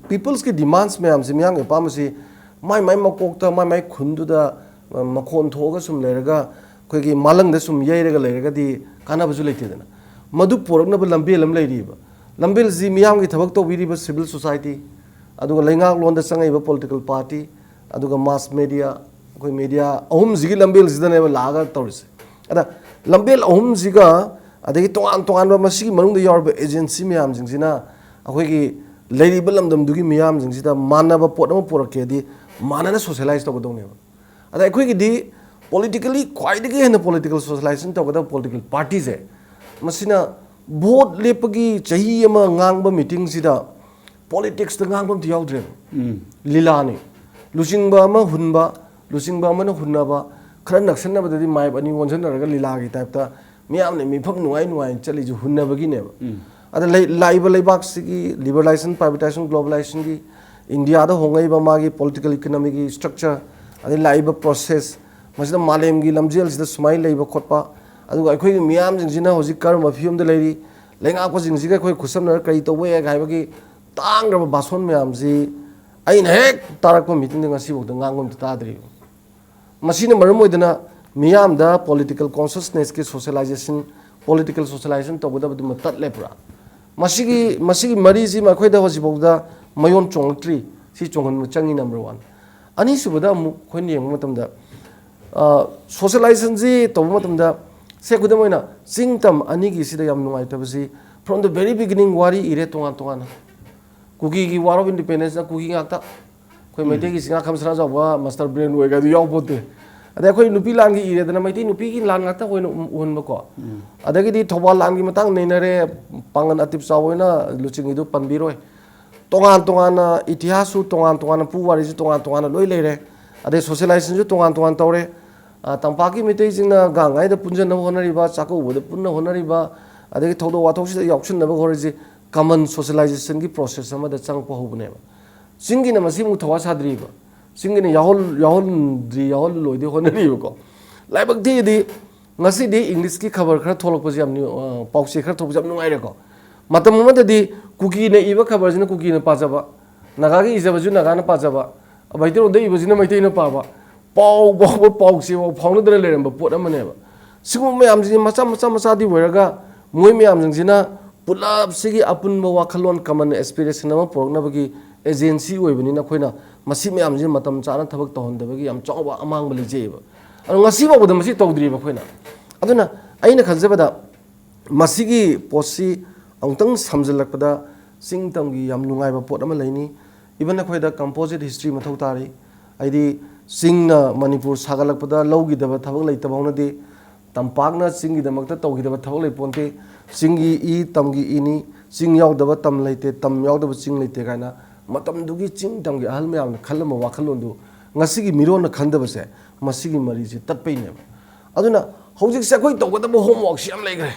ꯄꯤꯄꯜꯁꯀꯤ ꯗꯤꯃꯥꯟꯁ ꯃꯌꯥꯝꯁꯤ, ꯃꯤꯌꯥꯝꯒꯤ ꯑꯄꯥꯝꯕꯁꯤ ꯃꯥꯏ ꯃꯥꯏ ꯃꯀꯣꯛꯇ, ꯃꯥꯏ ꯃꯥꯏ ꯈꯨꯟꯗꯨꯗ ꯑ, ꯃꯈꯣꯟ ꯊꯣꯛꯑꯒ ꯁꯨꯝ ꯂꯩꯔꯒ, ꯑꯩꯈꯣꯏꯒꯤ ꯃꯥꯂꯪꯗ ꯁꯨꯝ ꯌꯩꯔꯒ ꯂꯩꯔꯒꯗꯤ ꯀꯥꯟꯅꯕꯁꯨ ꯂꯩꯇꯦꯗꯅ꯫ ꯃꯗꯨ ꯄꯨꯔꯛꯅꯕ ꯂꯝꯕꯦꯜ ꯑꯃ ꯂꯩꯔꯤꯕ꯫ ꯂꯝꯕꯦꯜꯁꯤ ꯃꯤꯌꯥꯝꯒꯤ ꯊꯕꯛ ꯇꯧꯕꯤꯔꯤꯕ civil society, ꯑꯗꯨꯒ ꯂꯩꯉꯥꯛꯂꯣꯟꯗ ꯆꯪꯉꯛꯏꯕ political party, ꯑꯗꯨꯒ mass media, ꯑꯩꯈꯣꯏ ꯃꯦꯗꯤꯌꯥ ꯑꯍꯨꯝꯁꯤꯒꯤ ꯂꯝꯕꯦꯜꯁꯤꯗꯅꯦꯕ ꯂꯥꯛꯑꯒ ꯇꯧꯔꯤꯁꯦ꯫ ꯑꯗ ꯂꯝꯕꯦꯜ ꯑꯍꯨꯝꯁꯤꯒ, ꯑꯗꯒꯤ ꯇꯣꯉꯥꯟ ꯇꯣꯉꯥꯟꯕ ꯃꯁꯤꯒꯤ ꯃꯅꯨꯡꯗ ꯌꯥꯎꯔꯤꯕ ꯑꯦꯖꯦꯟꯁꯤ ꯃꯌꯥꯝꯁꯤꯡꯁꯤꯅ ꯑꯩꯈꯣꯏꯒꯤ ꯂꯩꯔꯤꯕ ꯂꯝꯗꯝꯗꯨꯒꯤ ꯃꯤꯌꯥꯝꯁꯤꯡꯁꯤꯗ ꯃꯥꯟꯅꯕ ꯄꯣꯠ ꯑꯃ ꯄꯨꯔꯛꯀꯦꯗꯤ ꯃꯥꯟꯅꯅ ꯁꯣꯁꯤꯌꯦꯂꯥꯏꯁ ꯇꯧꯒꯗꯧꯅꯦꯕ꯫ ꯑꯗ ꯑꯩꯈꯣꯏꯒꯤꯗꯤ politically ꯈ꯭ꯋꯥꯏꯗꯒꯤ ꯍꯦꯟꯅ political socialization ꯇꯧꯒꯗꯕ political partyꯁꯦ, ꯃꯁꯤꯅ ꯚꯣꯠ ꯂꯦꯞꯄꯒꯤ ꯆꯍꯤ ꯑꯃ ꯉꯥꯡꯕ ꯃꯤꯇꯤꯡꯁꯤꯗ ꯄꯣꯂꯤꯇꯤꯛꯁꯇ ꯉꯥꯡꯕ ꯑꯝꯇ ꯌꯥꯎꯗ꯭ꯔꯦꯕ꯫ ꯂꯤꯂꯥꯅꯤ꯫ ꯂꯨꯆꯤꯡꯕ ꯑꯃ ꯍꯨꯟꯕ, ꯂꯨꯆꯤꯡꯕ ꯑꯃꯅ ꯍꯨꯟꯅꯕ, ꯈꯔ ꯅꯛꯁꯟꯅꯕꯗꯗꯤ ꯃꯥꯏꯞ ꯑꯅꯤ ꯑꯣꯟꯁꯤꯟꯅꯔꯒ ꯂꯤꯂꯥꯒꯤ ꯇꯥꯏꯞꯇ ꯃꯤꯌꯥꯝꯅ ꯃꯤꯐꯝ ꯅꯨꯡꯉꯥꯏ ꯅꯨꯡꯉꯥꯏꯅ ꯆꯠꯂꯤꯁꯦ ꯍꯨꯟꯅꯕꯒꯤꯅꯦꯕ꯫ ꯑꯗ ꯂꯩ-, ꯂꯥꯛꯏꯕ ꯂꯩꯕꯥꯛꯁꯤꯒꯤ liberalization, privatization, globalizationꯒꯤ, ꯏꯟꯗꯤꯌꯥꯗ ꯍꯣꯡꯉꯛꯏꯕ ꯃꯥꯒꯤ political economyꯒꯤ structure, ꯑꯗꯩ ꯂꯥꯛꯏꯕ process, ꯃꯁꯤꯗ ꯃꯥꯂꯦꯝꯒꯤ ꯂꯝꯖꯦꯜꯁꯤꯗ ꯁꯨꯃꯥꯏꯅ ꯂꯩꯕ ꯈꯣꯠꯄ, ꯑꯗꯨꯒ ꯑꯩꯈꯣꯏꯒꯤ ꯃꯤꯌꯥꯝꯁꯤꯡꯁꯤꯅ ꯍꯧꯖꯤꯛ ꯀꯔꯝꯕ ꯐꯤꯕꯝꯗ ꯂꯩꯔꯤ, ꯂꯩꯉꯥꯛꯄꯁꯤꯡꯁꯤꯒ ꯑꯩꯈꯣꯏ ꯈꯨꯠꯁꯝꯅꯔꯒ ꯀꯔꯤ ꯇꯧꯕ ꯌꯥꯏ ꯍꯥꯏꯕꯒꯤ ꯇꯥꯡꯈ꯭ꯔꯕ ꯚꯥꯁꯣꯟ ꯃꯌꯥꯝꯁꯤ ꯑꯩꯅ ꯍꯦꯛ ꯇꯥꯔꯛꯄ ꯃꯤꯇꯤꯡꯗ ꯉꯁꯤꯐꯥꯎꯗ ꯉꯥꯡꯕ ꯑꯝꯇ ꯇꯥꯗ꯭ꯔꯤꯕ꯫ ꯃꯁꯤꯅ ꯃꯔꯝ ꯑꯣꯏꯗꯅ ꯃꯤꯌꯥꯝꯗ political consciousnessꯀꯤ socialization, political socialization ꯇꯧꯒꯗꯕꯗꯨꯃ ꯇꯠꯂꯦ ꯄꯨꯔꯥ꯫ ꯃꯁꯤꯒꯤ ꯃꯁꯤꯒꯤ ꯃꯔꯤꯁꯤꯃ ꯑꯩꯈꯣꯏꯗ ꯍꯧꯖꯤꯛꯐꯥꯎꯗ ꯃꯌꯣꯟ ꯆꯣꯡꯂꯛꯇ꯭ꯔꯤ꯫ ꯁꯤ ꯆꯣꯡꯍꯟꯕ ꯆꯪꯉꯤ, number one꯫ ꯑꯅꯤꯁꯨꯕꯗ ꯑꯃꯨꯛ ꯑꯩꯈꯣꯏꯅ ꯌꯦꯡꯕ ꯃꯇꯝꯗ, ꯁꯣꯁꯦꯂꯥꯏꯖꯦꯁꯟꯁꯤ ꯇꯧꯕ ꯃꯇꯝꯗ, ꯁꯦ, ꯈꯨꯗꯝ ꯑꯣꯏꯅ, ꯆꯤꯡ ꯇꯝ ꯑꯅꯤꯒꯤꯁꯤꯗ ꯌꯥꯝ ꯅꯨꯡꯉꯥꯏꯇꯕꯁꯤ, from the very beginning ꯋꯥꯔꯤ ꯏꯔꯦ ꯇꯣꯉꯥꯟ ꯇꯣꯉꯥꯟꯅ꯫ ꯀꯨꯀꯤꯒꯤ War of Independence ꯅ ꯀꯨꯀꯤ ꯉꯥꯛꯇ, ꯑꯩꯈꯣꯏ ꯃꯩꯇꯩꯒꯤ ꯆꯤꯡꯉꯥ ꯈꯝ ꯁꯅꯥꯖꯥꯎꯕ, ꯃꯥꯁꯇꯔ ꯕ꯭ꯔꯦꯟ ꯑꯣꯏꯒ ꯑꯗꯨ ꯌꯥꯎꯄꯣꯠꯇꯦ꯫ ꯑꯗꯩ ꯑꯩꯈꯣꯏ ꯅꯨꯄꯤ ꯂꯥꯟꯒꯤ ꯏꯔꯦꯗꯅ, ꯃꯩꯇꯩ ꯅꯨꯄꯤꯒꯤ ꯂꯥꯟ ꯉꯥꯛꯇ ꯑꯣꯏꯅ ꯎ- ꯎꯍꯟꯕꯀꯣ꯫ ꯑꯗꯒꯤꯗꯤ ꯊꯧꯕꯥꯜ ꯂꯥꯟꯒꯤ ꯃꯇꯥꯡ ꯅꯩꯅꯔꯦ, ꯄꯥꯡꯒꯜ ꯑꯇꯤꯞ ꯆꯥꯎꯕ ꯑꯣꯏꯅ ꯂꯨꯆꯤꯡꯉꯤꯗꯨ ꯄꯟꯕꯤꯔꯣꯏ꯫ ꯇꯣꯉꯥꯟ ꯇꯣꯉꯥꯟꯅ ꯏꯇꯤꯍꯥꯁꯁꯨ ꯇꯣꯉꯥꯟ ꯇꯣꯉꯥꯟꯅ, ꯄꯨꯋꯥꯔꯤꯁꯨ ꯇꯣꯉꯥꯟ ꯇꯣꯉꯥꯟꯅ ꯂꯣꯏ ꯂꯩꯔꯦ꯫ ꯑꯗꯩ ꯁꯣꯁꯦꯂꯥꯏꯖꯦꯁꯟꯁꯨ ꯇꯣꯉꯥꯟ ꯇꯣꯉꯥꯟ ꯇꯧꯔꯦ꯫ ꯑ, ꯇꯝꯄꯥꯛꯀꯤ ꯃꯩꯇꯩꯁꯤꯡꯅ ꯒꯥꯡꯉꯥꯏꯗ ꯄꯨꯟꯖꯟꯅꯕ ꯍꯣꯠꯅꯔꯤꯕ, ꯆꯥꯛꯀꯧꯕꯗ ꯄꯨꯟꯅ ꯍꯣꯠꯅꯔꯤꯕ, ꯑꯗꯒꯤ ꯊꯧꯗꯣꯛ ꯋꯥꯊꯣꯛꯁꯤꯗ ꯌꯥꯎꯁꯤꯟꯅꯕ ꯍꯣꯠꯅꯔꯤꯁꯤ common socialization ꯒꯤ process ꯑꯃꯗ ꯆꯪꯉꯛꯄ ꯍꯧꯕꯅꯦꯕ꯫ ꯆꯤꯡꯒꯤꯅ ꯃꯁꯤꯃꯨꯛ ꯊꯋꯥ ꯁꯥꯗ꯭ꯔꯤꯕ, ꯆꯤꯡꯒꯤꯅ ꯌꯥꯎꯍꯜ-, ꯌꯥꯎꯍꯟꯗ꯭ꯔꯤ, ꯌꯥꯎꯍꯜꯂꯣꯏꯗꯤ ꯍꯣꯠꯅꯔꯤꯕꯀꯣ꯫ ꯂꯥꯏꯕꯛ ꯊꯤꯗꯤ ꯉꯁꯤꯗꯤ ꯏꯪꯂꯤꯁꯀꯤ ꯈꯕꯔ ꯈꯔ ꯊꯣꯛꯂꯛꯄꯁꯦ ꯌꯥꯝ ꯅꯨ-, ꯑ, ꯄꯥꯎꯆꯦ ꯈꯔ ꯊꯣꯛꯄꯁꯦ ꯌꯥꯝ ꯅꯨꯡꯉꯥꯏꯔꯦꯀꯣ꯫ ꯃꯇꯝ ꯑꯃꯗꯗꯤ ꯀꯨꯀꯤꯅ ꯏꯕ ꯈꯕꯔꯁꯤꯅ ꯀꯨꯀꯤꯅ ꯄꯥꯖꯕ, ꯅꯥꯒꯥꯒꯤ ꯏꯖꯕꯁꯨ ꯅꯥꯒꯥꯅ ꯄꯥꯖꯕ, ꯃꯩꯇꯩꯔꯣꯟꯗ ꯏꯕꯁꯤꯅ ꯃꯩꯇꯩꯅ ꯄꯥꯕ, ꯄꯥꯎ ꯐꯥꯎꯕ ꯄꯥꯎꯆꯦ ꯐꯥꯎ ꯐꯥꯎꯅꯗꯅ ꯂꯩꯔꯝꯕ ꯄꯣꯠ ꯑꯃꯅꯦꯕ꯫ ꯁꯤꯒꯨꯝꯕ ꯃꯌꯥꯝꯁꯤꯡꯁꯤ ꯃꯆꯥ ꯃꯆꯥ ꯃꯆꯥꯗꯤ ꯑꯣꯏꯔꯒ, ꯃꯣꯏ ꯃꯌꯥꯝꯁꯤꯡꯁꯤꯅ ꯄꯨꯂꯞꯁꯤꯒꯤ ꯑꯄꯨꯟꯕ ꯋꯥꯈꯜꯂꯣꯟ, common aspiration ꯑꯃ ꯄꯨꯔꯛꯅꯕꯒꯤ agency ꯑꯣꯏꯕꯅꯤꯅ, ꯑꯩꯈꯣꯏꯅ ꯃꯁꯤ ꯃꯌꯥꯝꯁꯤ ꯃꯇꯝ ꯆꯥꯅ ꯊꯕꯛ ꯇꯧꯍꯟꯗꯕꯒꯤ ꯌꯥꯝ ꯆꯥꯎꯕ ꯑꯃꯥꯡꯕ ꯂꯩꯖꯩꯑꯕ꯫ ꯑꯗꯣ ꯉꯁꯤ ꯐꯥꯎꯕꯗ ꯃꯁꯤ ꯇꯧꯗ꯭ꯔꯤꯕ ꯑꯩꯈꯣꯏꯅ꯫ ꯑꯗꯨꯅ ꯑꯩꯅ ꯈꯟꯖꯕꯗ, ꯃꯁꯤꯒꯤ ꯄꯣꯠꯁꯤ ꯑꯃꯨꯛꯇꯪ ꯁꯝꯖꯤꯜꯂꯛꯄꯗ, ꯆꯤꯡ ꯇꯝꯒꯤ ꯌꯥꯝ ꯅꯨꯡꯉꯥꯏꯕ ꯄꯣꯠ ꯑꯃ ꯂꯩꯅꯤ꯫ Even ꯑꯩꯈꯣꯏꯗ composite history ꯃꯊꯧ ꯇꯥꯔꯤ꯫ ꯍꯥꯏꯗꯤ, ꯆꯤꯡꯅ ꯃꯅꯤꯄꯨꯔ ꯁꯥꯒꯠꯂꯛꯄꯗ ꯂꯧꯈꯤꯗꯕ ꯊꯕꯛ ꯂꯩꯇꯕ ꯍꯧꯅꯗꯦ, ꯇꯝꯄꯥꯛꯅ ꯆꯤꯡꯒꯤꯗꯃꯛꯇ ꯇꯧꯈꯤꯗꯕ ꯊꯕꯛ ꯂꯩꯄꯣꯟꯇꯦ꯫ ꯆꯤꯡꯒꯤ ꯏ ꯇꯝꯒꯤ ꯏꯅꯤ, ꯆꯤꯡ ꯌꯥꯎꯗꯕ ꯇꯝ ꯂꯩꯇꯦ, ꯇꯝ ꯌꯥꯎꯗꯕ ꯆꯤꯡ ꯂꯩꯇꯦ ꯀꯥꯏꯅ ꯃꯇꯝꯗꯨꯒꯤ ꯆꯤꯡ ꯇꯝꯒꯤ ꯑꯍꯜ ꯃꯌꯥꯝꯅ ꯈꯜꯂꯝꯕ ꯋꯥꯈꯜꯂꯣꯟꯗꯨ ꯉꯁꯤꯒꯤ ꯃꯤꯔꯣꯟꯅ ꯈꯟꯗꯕꯁꯦ, ꯃꯁꯤꯒꯤ ꯃꯔꯤꯁꯦ ꯇꯠꯄꯩꯅꯦꯕ꯫ ꯑꯗꯨꯅ ꯍꯧꯖꯤꯛꯁꯦ ꯑꯩꯈꯣꯏ ꯇꯧꯒꯗꯕ homework ꯁꯤ ꯌꯥꯝ ꯂꯩꯈ꯭ꯔꯦ꯫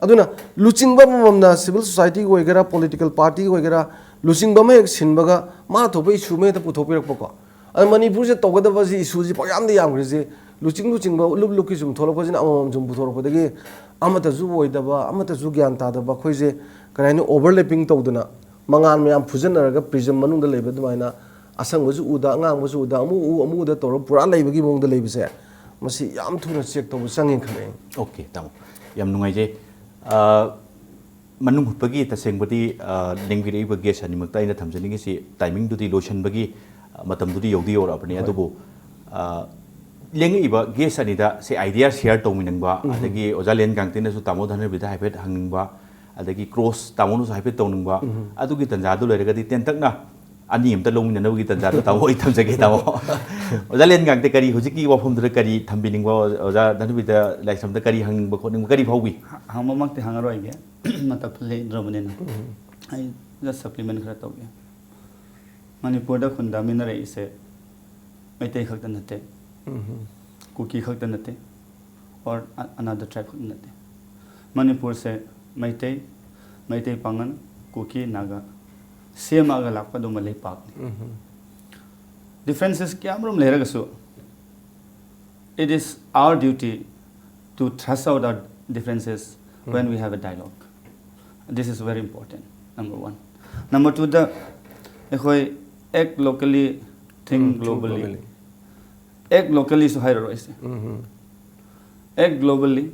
ꯑꯗꯨꯅ ꯂꯨꯆꯤꯡꯕ ꯑꯃꯃꯝꯅ, civil society ꯒꯤ ꯑꯣꯏꯒꯦꯔꯥ, political party ꯒꯤ ꯑꯣꯏꯒꯦꯔꯥ, ꯂꯨꯆꯤꯡꯕ ꯑꯃ ꯍꯦꯛ ꯁꯤꯟꯕꯒ ꯃꯥ ꯊꯣꯛꯄ issue ꯑꯃ ꯍꯦꯛꯇ ꯄꯨꯊꯣꯛꯄꯤꯔꯛꯄꯀꯣ꯫ ꯑꯗ ꯃꯅꯤꯄꯨꯔꯁꯦ ꯇꯧꯒꯗꯕꯁꯤ issue ꯁꯤ ꯄꯪꯌꯥꯝꯗ ꯌꯥꯝꯈ꯭ꯔꯤꯁꯦ, ꯂꯨꯆꯤꯡ ꯂꯨꯆꯤꯡꯕ ꯂꯨꯞ ꯂꯨꯞꯀꯤ ꯁꯨꯝ ꯊꯣꯛꯂꯛꯄꯁꯤꯅ, ꯑꯃꯃꯝ ꯁꯨꯝ ꯄꯨꯊꯣꯔꯛꯄꯗꯒꯤ ꯑꯃꯠꯇꯁꯨ ꯑꯣꯏꯗꯕ, ꯑꯃꯠꯇꯁꯨ ꯒ꯭ꯌꯥꯟ ꯇꯥꯗꯕ, ꯑꯩꯈꯣꯏꯁꯦ ꯀꯔꯤ ꯍꯥꯏꯅꯤ, overlapping ꯇꯧꯗꯅ, ꯃꯉꯥꯜ ꯃꯌꯥꯝ ꯐꯨꯖꯟꯅꯔꯒ prism ꯃꯅꯨꯡꯗ ꯂꯩꯕ ꯑꯗꯨꯃꯥꯏꯅ, ꯑꯁꯪꯕꯁꯨ ꯎꯗ, ꯑꯉꯥꯡꯕꯁꯨ ꯎꯗ, ꯑꯃꯨꯛ ꯎ ꯑꯃꯨꯛ ꯎꯗ ꯇꯧꯔꯒ ꯄꯨꯔꯥ ꯂꯩꯕꯒꯤ ꯃꯑꯣꯡꯗ ꯂꯩꯕꯁꯦ, ꯃꯁꯤ ꯌꯥꯝ ꯊꯨꯅ check ꯇꯧꯕ ꯆꯪꯉꯦ ꯈꯜꯂꯦ꯫ OK, ꯇꯥꯃꯣ, ꯌꯥꯝ ꯅꯨꯡꯉꯥꯏꯖꯩ꯫ ꯑ, ꯃꯅꯨꯡ ꯍꯨꯠꯄꯒꯤ ꯇꯁꯦꯡꯕꯗꯤ, ꯑ, ꯂꯦꯡꯕꯤꯔꯛꯏꯕ ꯒꯦꯁ ꯑꯅꯤꯃꯛꯇ ꯑꯩꯅ ꯊꯝꯖꯅꯤꯡꯉꯤꯁꯤ, ꯇꯥꯏꯃꯤꯡꯗꯨꯗꯤ ꯂꯣꯏꯁꯤꯟꯕꯒꯤ, ꯑ, ꯃꯇꯝꯗꯨꯗꯤ ꯌꯧꯗꯤ ꯌꯧꯔꯛꯑꯕꯅꯤ꯫ ꯍꯣꯏ꯫ ꯑꯗꯨꯕꯨ, ꯑ, ꯂꯦꯡꯉꯛꯏꯕ ꯒꯦꯁ ꯑꯅꯤꯗ ꯁꯦ ꯑꯥꯏꯗꯤꯌꯥ ꯁꯤꯌꯥꯔ ꯇꯧꯃꯤꯟꯅꯤꯡꯕ, ꯎꯝ꯫ ꯑꯗꯒꯤ ꯑꯣꯖꯥ ꯂꯦꯟ ꯒꯥꯡꯇꯤꯅꯁꯨ ꯇꯥꯃꯣ ꯙꯅꯕꯤꯗ ꯍꯥꯏꯐꯦꯠ ꯍꯪꯅꯤꯡꯕ, ꯑꯗꯒꯤ ꯀ꯭ꯔꯣꯁ ꯇꯥꯃꯣꯅꯁꯨ ꯍꯥꯏꯐꯦꯠ ꯇꯧꯅꯤꯡꯕ, ꯎꯝ꯫ ꯑꯗꯨꯒꯤ ꯇꯥꯟꯖꯥꯗꯨ ꯂꯩꯔꯒꯗꯤ ꯇꯦꯟꯇꯛꯅ ꯑꯅꯤ ꯑꯝꯇ ꯂꯧꯃꯤꯟꯅꯅꯕꯒꯤ ꯇꯥꯟꯖꯥꯗꯨ ꯇꯥꯃꯣ ꯑꯩ ꯊꯝꯖꯒꯦ, ꯇꯥꯃꯣ꯫ ꯑꯣꯖꯥ ꯂꯦꯟ ꯒꯥꯡꯇꯤ, ꯀꯔꯤ ꯍꯧꯖꯤꯛꯀꯤ ꯋꯥꯐꯝꯗꯨꯗ ꯀꯔꯤ ꯊꯝꯕꯤꯅꯤꯡꯕ, ꯑꯣꯖꯥ ꯙꯅꯕꯤꯗ ꯂꯥꯏꯁ꯭ꯔꯝꯗ ꯀꯔꯤ ꯍꯪꯅꯤꯡꯕ ꯈꯣꯠꯅꯤꯡꯕ ꯀꯔꯤ ꯐꯥꯎꯕꯤ? ꯍ-, ꯍꯪꯕꯃꯛꯇꯤ ꯍꯪꯉꯔꯣꯏꯒꯦ꯫ ꯃꯇꯝ ꯂꯩꯇ꯭ꯔꯕꯅꯤꯅ꯫ ꯎꯝ꯫ ꯑꯩ just supplement ꯈꯔ ꯇꯧꯒꯦ꯫ ꯃꯅꯤꯄꯨꯔꯗ ꯈꯨꯟꯗꯥꯃꯤꯟꯅꯔꯛꯏꯁꯦ ꯃꯩꯇꯩ ꯈꯛꯇ ꯅꯠꯇꯦ, ꯎꯝ꯫ ꯀꯨꯀꯤ ꯈꯛꯇ ꯅꯠꯇꯦ, or a-, another tribe ꯈꯛꯇ ꯅꯠꯇꯦ꯫ ꯃꯅꯤꯄꯨꯔꯁꯦ ꯃꯩꯇꯩ, ꯃꯩꯇꯩ ꯄꯥꯉꯟ, ꯀꯨꯀꯤ, ꯅꯥꯒꯥ ꯁꯦꯝꯃꯛꯑꯒ ꯂꯥꯛꯄ ꯑꯗꯨꯝꯕ ꯂꯩꯄꯥꯛꯅꯤ꯫ ꯎꯝ꯫ Differences ꯀꯌꯥꯃꯔꯨꯝ ꯂꯩꯔꯒꯁꯨ, it is our duty to thrash out our differences when we have a dialogue. This is very important, number one. Number two ꯗ ꯑꯩꯈꯣꯏ act locally, think ꯎꯝ, think globally꯫ Globally꯫ Act locally ꯁꯨ ꯍꯥꯏꯔꯔꯣꯏꯁꯦ꯫ ꯎꯝ꯫ Act globally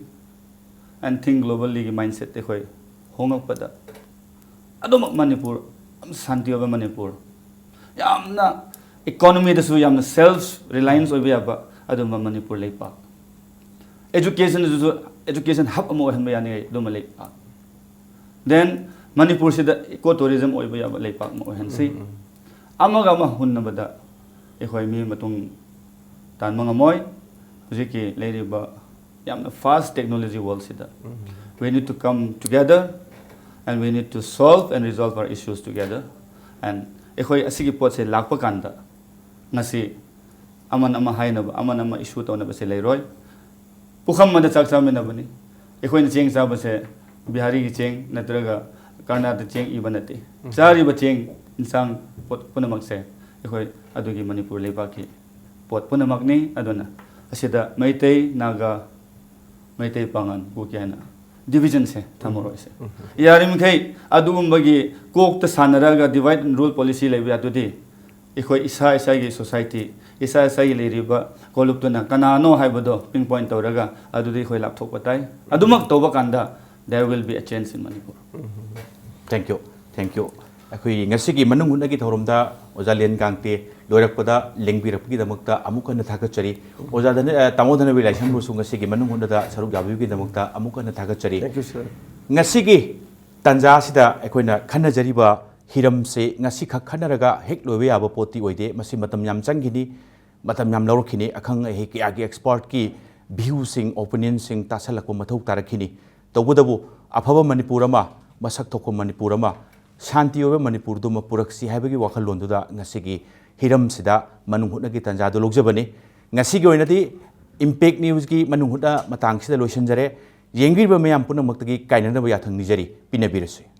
and think globally ꯒꯤ mindset ꯑꯩꯈꯣꯏ ꯍꯣꯡꯉꯛꯄꯗ ꯑꯗꯨꯃꯛ ꯃꯅꯤꯄꯨꯔ ꯌꯥꯝ ꯁꯥꯟꯇꯤ ꯑꯣꯏꯕ ꯃꯅꯤꯄꯨꯔ, ꯌꯥꯝꯅ economy ꯗꯁꯨ ꯌꯥꯝꯅ self reliance ꯑꯣꯏꯕ ꯌꯥꯕ ꯑꯗꯨꯝꯕ ꯃꯅꯤꯄꯨꯔ ꯂꯩꯄꯥꯛ, education ꯗꯁꯨ education hub ꯑꯃ ꯑꯣꯏꯍꯟꯕ ꯌꯥꯅꯤꯡꯉꯥꯏ ꯑꯗꯨꯝꯕ ꯂꯩꯄꯥꯛ, then ꯃꯅꯤꯄꯨꯔꯁꯤꯗ eco tourism ꯑꯣꯏꯕ ꯌꯥꯕ ꯂꯩꯄꯥꯛ ꯑꯃ ꯑꯣꯏꯍꯟꯁꯤ꯫ ꯎꯝ, ꯎꯝ꯫ ꯑꯃꯒ ꯑꯃ ꯍꯨꯟꯅꯕꯗ ꯑꯩꯈꯣꯏ ꯃꯤ ꯃꯇꯨꯡ ꯇꯥꯟꯕ ꯉꯝꯃꯣꯏ꯫ ꯍꯧꯖꯤꯛꯀꯤ ꯂꯩꯔꯤꯕ ꯌꯥꯝꯅ fast technology world ꯁꯤꯗ, ꯎꯝ꯫ We need to come together and we need to solve and resolve our issues together. And ꯑꯩꯈꯣꯏ ꯑꯁꯤꯒꯤ ꯄꯣꯠꯁꯦ ꯂꯥꯛꯄ ꯀꯥꯟꯗ ꯉꯁꯤ ꯑꯃꯅ ꯑꯃ ꯍꯥꯏꯅꯕ, ꯑꯃꯅ ꯑꯃ issue ꯇꯧꯅꯕꯁꯦ ꯂꯩꯔꯣꯏ꯫ ꯄꯨꯈꯝ ꯑꯃꯗ ꯆꯥꯛ ꯆꯥꯃꯤꯟꯅꯕꯅꯤ꯫ ꯑꯩꯈꯣꯏꯅ ꯆꯦꯡ ꯆꯥꯕꯁꯦ ꯕꯤꯍꯥꯔꯤꯒꯤ ꯆꯦꯡ ꯅꯠꯇ꯭ꯔꯒ ꯀꯔꯅꯥꯇꯀ ꯆꯦꯡ ꯏꯕ ꯅꯠꯇꯦ꯫ ꯎꯝ꯫ ꯆꯥꯔꯤꯕ ꯆꯦꯡ, ꯏꯟꯁꯥꯡ, ꯄꯣꯠ ꯄꯨꯝꯅꯃꯛꯁꯦ ꯑꯩꯈꯣꯏ ꯑꯗꯨꯒꯤ ꯃꯅꯤꯄꯨꯔ ꯂꯩꯕꯥꯛꯀꯤ ꯄꯣꯠ ꯄꯨꯝꯅꯃꯛꯅꯤ꯫ ꯑꯗꯨꯅ ꯑꯁꯤꯗ ꯃꯩꯇꯩ, ꯅꯥꯒꯥ, ꯃꯩꯇꯩ, ꯄꯥꯉꯟ, ꯀꯨꯀꯤ ꯍꯥꯏꯅ division ꯁꯦ ꯊꯝꯃꯔꯣꯏꯁꯦ꯫ ꯎꯝ꯫ ꯌꯥꯔꯤꯃꯈꯩ ꯑꯗꯨꯒꯨꯝꯕꯒꯤ ꯀꯣꯛꯇ ꯁꯥꯟꯅꯔꯒ divide and rule policy ꯂꯩꯕ ꯌꯥꯗꯨꯗꯤ ꯑꯩꯈꯣꯏ ꯏꯁꯥ ꯏꯁꯥꯒꯤ society, ꯏꯁꯥ ꯏꯁꯥꯒꯤ ꯂꯩꯔꯤꯕ ꯀꯣꯂꯨꯞꯇꯨꯅ ꯀꯅꯥꯅꯣ ꯍꯥꯏꯕꯗꯣ pinpoint ꯇꯧꯔꯒ ꯑꯗꯨꯗꯤ ꯑꯩꯈꯣꯏ ꯂꯥꯞꯊꯣꯛꯄ ꯇꯥꯏ꯫ ꯑꯗꯨꯃꯛ ꯇꯧꯕ ꯀꯥꯟꯗ there will be a change in Manipur꯫ Thank you, thank you. ꯑꯩꯈꯣꯏꯒꯤ ꯉꯁꯤꯒꯤ ꯃꯅꯨꯡ ꯍꯨꯠꯅꯒꯤ ꯊꯧꯔꯝꯗ ꯑꯣꯖꯥ ꯂꯦꯟ ꯒꯥꯡꯇꯦ ꯂꯣꯏꯔꯛꯄꯗ ꯂꯦꯡꯕꯤꯔꯛꯄꯒꯤꯗꯃꯛꯇ ꯑꯃꯨꯛ ꯍꯟꯅ ꯊꯥꯒꯠꯆꯔꯤ꯫ ꯑꯣꯖꯥ ꯙꯅ-, ꯑ, ꯇꯥꯃꯣ ꯙꯅꯕꯤꯔ ꯂꯥꯏꯁ꯭ꯔꯝꯕꯨꯁꯨ ꯉꯁꯤꯒꯤ ꯃꯅꯨꯡ ꯍꯨꯠꯅꯗ ꯁꯔꯨꯛ ꯌꯥꯕꯤꯕꯒꯤꯗꯃꯛꯇ ꯑꯃꯨꯛ ꯍꯟꯅ ꯊꯥꯒꯠꯆꯔꯤ꯫ Thank you, sir. ꯉꯁꯤꯒꯤ ꯇꯥꯟꯖꯥ ꯑꯁꯤꯗ ꯑꯩꯈꯣꯏꯅ ꯈꯟꯅꯖꯔꯤꯕ ꯍꯤꯔꯝꯁꯦ ꯉꯁꯤꯈꯛ ꯈꯟꯅꯔꯒ ꯍꯦꯛ ꯂꯣꯏꯕ ꯌꯥꯕ ꯄꯣꯠꯇꯤ ꯑꯣꯏꯗꯦ꯫ ꯃꯁꯤ ꯃꯇꯝ ꯌꯥꯝ ꯆꯪꯈꯤꯅꯤ, ꯃꯇꯝ ꯌꯥꯝ ꯂꯧꯔꯛꯈꯤꯅꯤ꯫ ꯑꯈꯪ ꯑꯍꯩ ꯀꯌꯥꯒꯤ expertꯀꯤ viewꯁꯤꯡ, opinionꯁꯤꯡ ꯇꯥꯁꯜꯂꯛꯄ ꯃꯊꯧ ꯇꯥꯔꯛꯈꯤꯅꯤ꯫ ꯇꯧꯕꯇꯕꯨ ꯑꯐꯕ ꯃꯅꯤꯄꯨꯔ ꯑꯃ, ꯃꯁꯛ ꯊꯣꯛꯄ ꯃꯅꯤꯄꯨꯔ ꯑꯃ, ꯁꯥꯟꯇꯤ ꯑꯣꯏꯕ ꯃꯅꯤꯄꯨꯔꯗꯨꯃ ꯄꯨꯔꯛꯁꯤ ꯍꯥꯏꯕꯒꯤ ꯋꯥꯈꯜꯂꯣꯟꯗꯨꯗ ꯉꯁꯤꯒꯤ ꯍꯤꯔꯝꯁꯤꯗ ꯃꯅꯨꯡ ꯍꯨꯠꯅꯒꯤ ꯇꯥꯟꯖꯥꯗꯨ ꯂꯧꯖꯕꯅꯤ꯫ ꯉꯁꯤꯒꯤ ꯑꯣꯏꯅꯗꯤ Impact Newsꯀꯤ ꯃꯅꯨꯡ ꯍꯨꯠꯅ ꯃꯇꯥꯡꯁꯤꯗ ꯂꯣꯏꯁꯤꯟꯖꯔꯦ꯫ ꯌꯦꯡꯕꯤꯔꯤꯕ ꯃꯌꯥꯝ ꯄꯨꯝꯅꯃꯛꯇꯒꯤ ꯀꯥꯏꯅꯅꯕ ꯌꯥꯊꯪ ꯅꯤꯖꯔꯤ꯫ ꯄꯤꯅꯕꯤꯔꯁꯤ꯫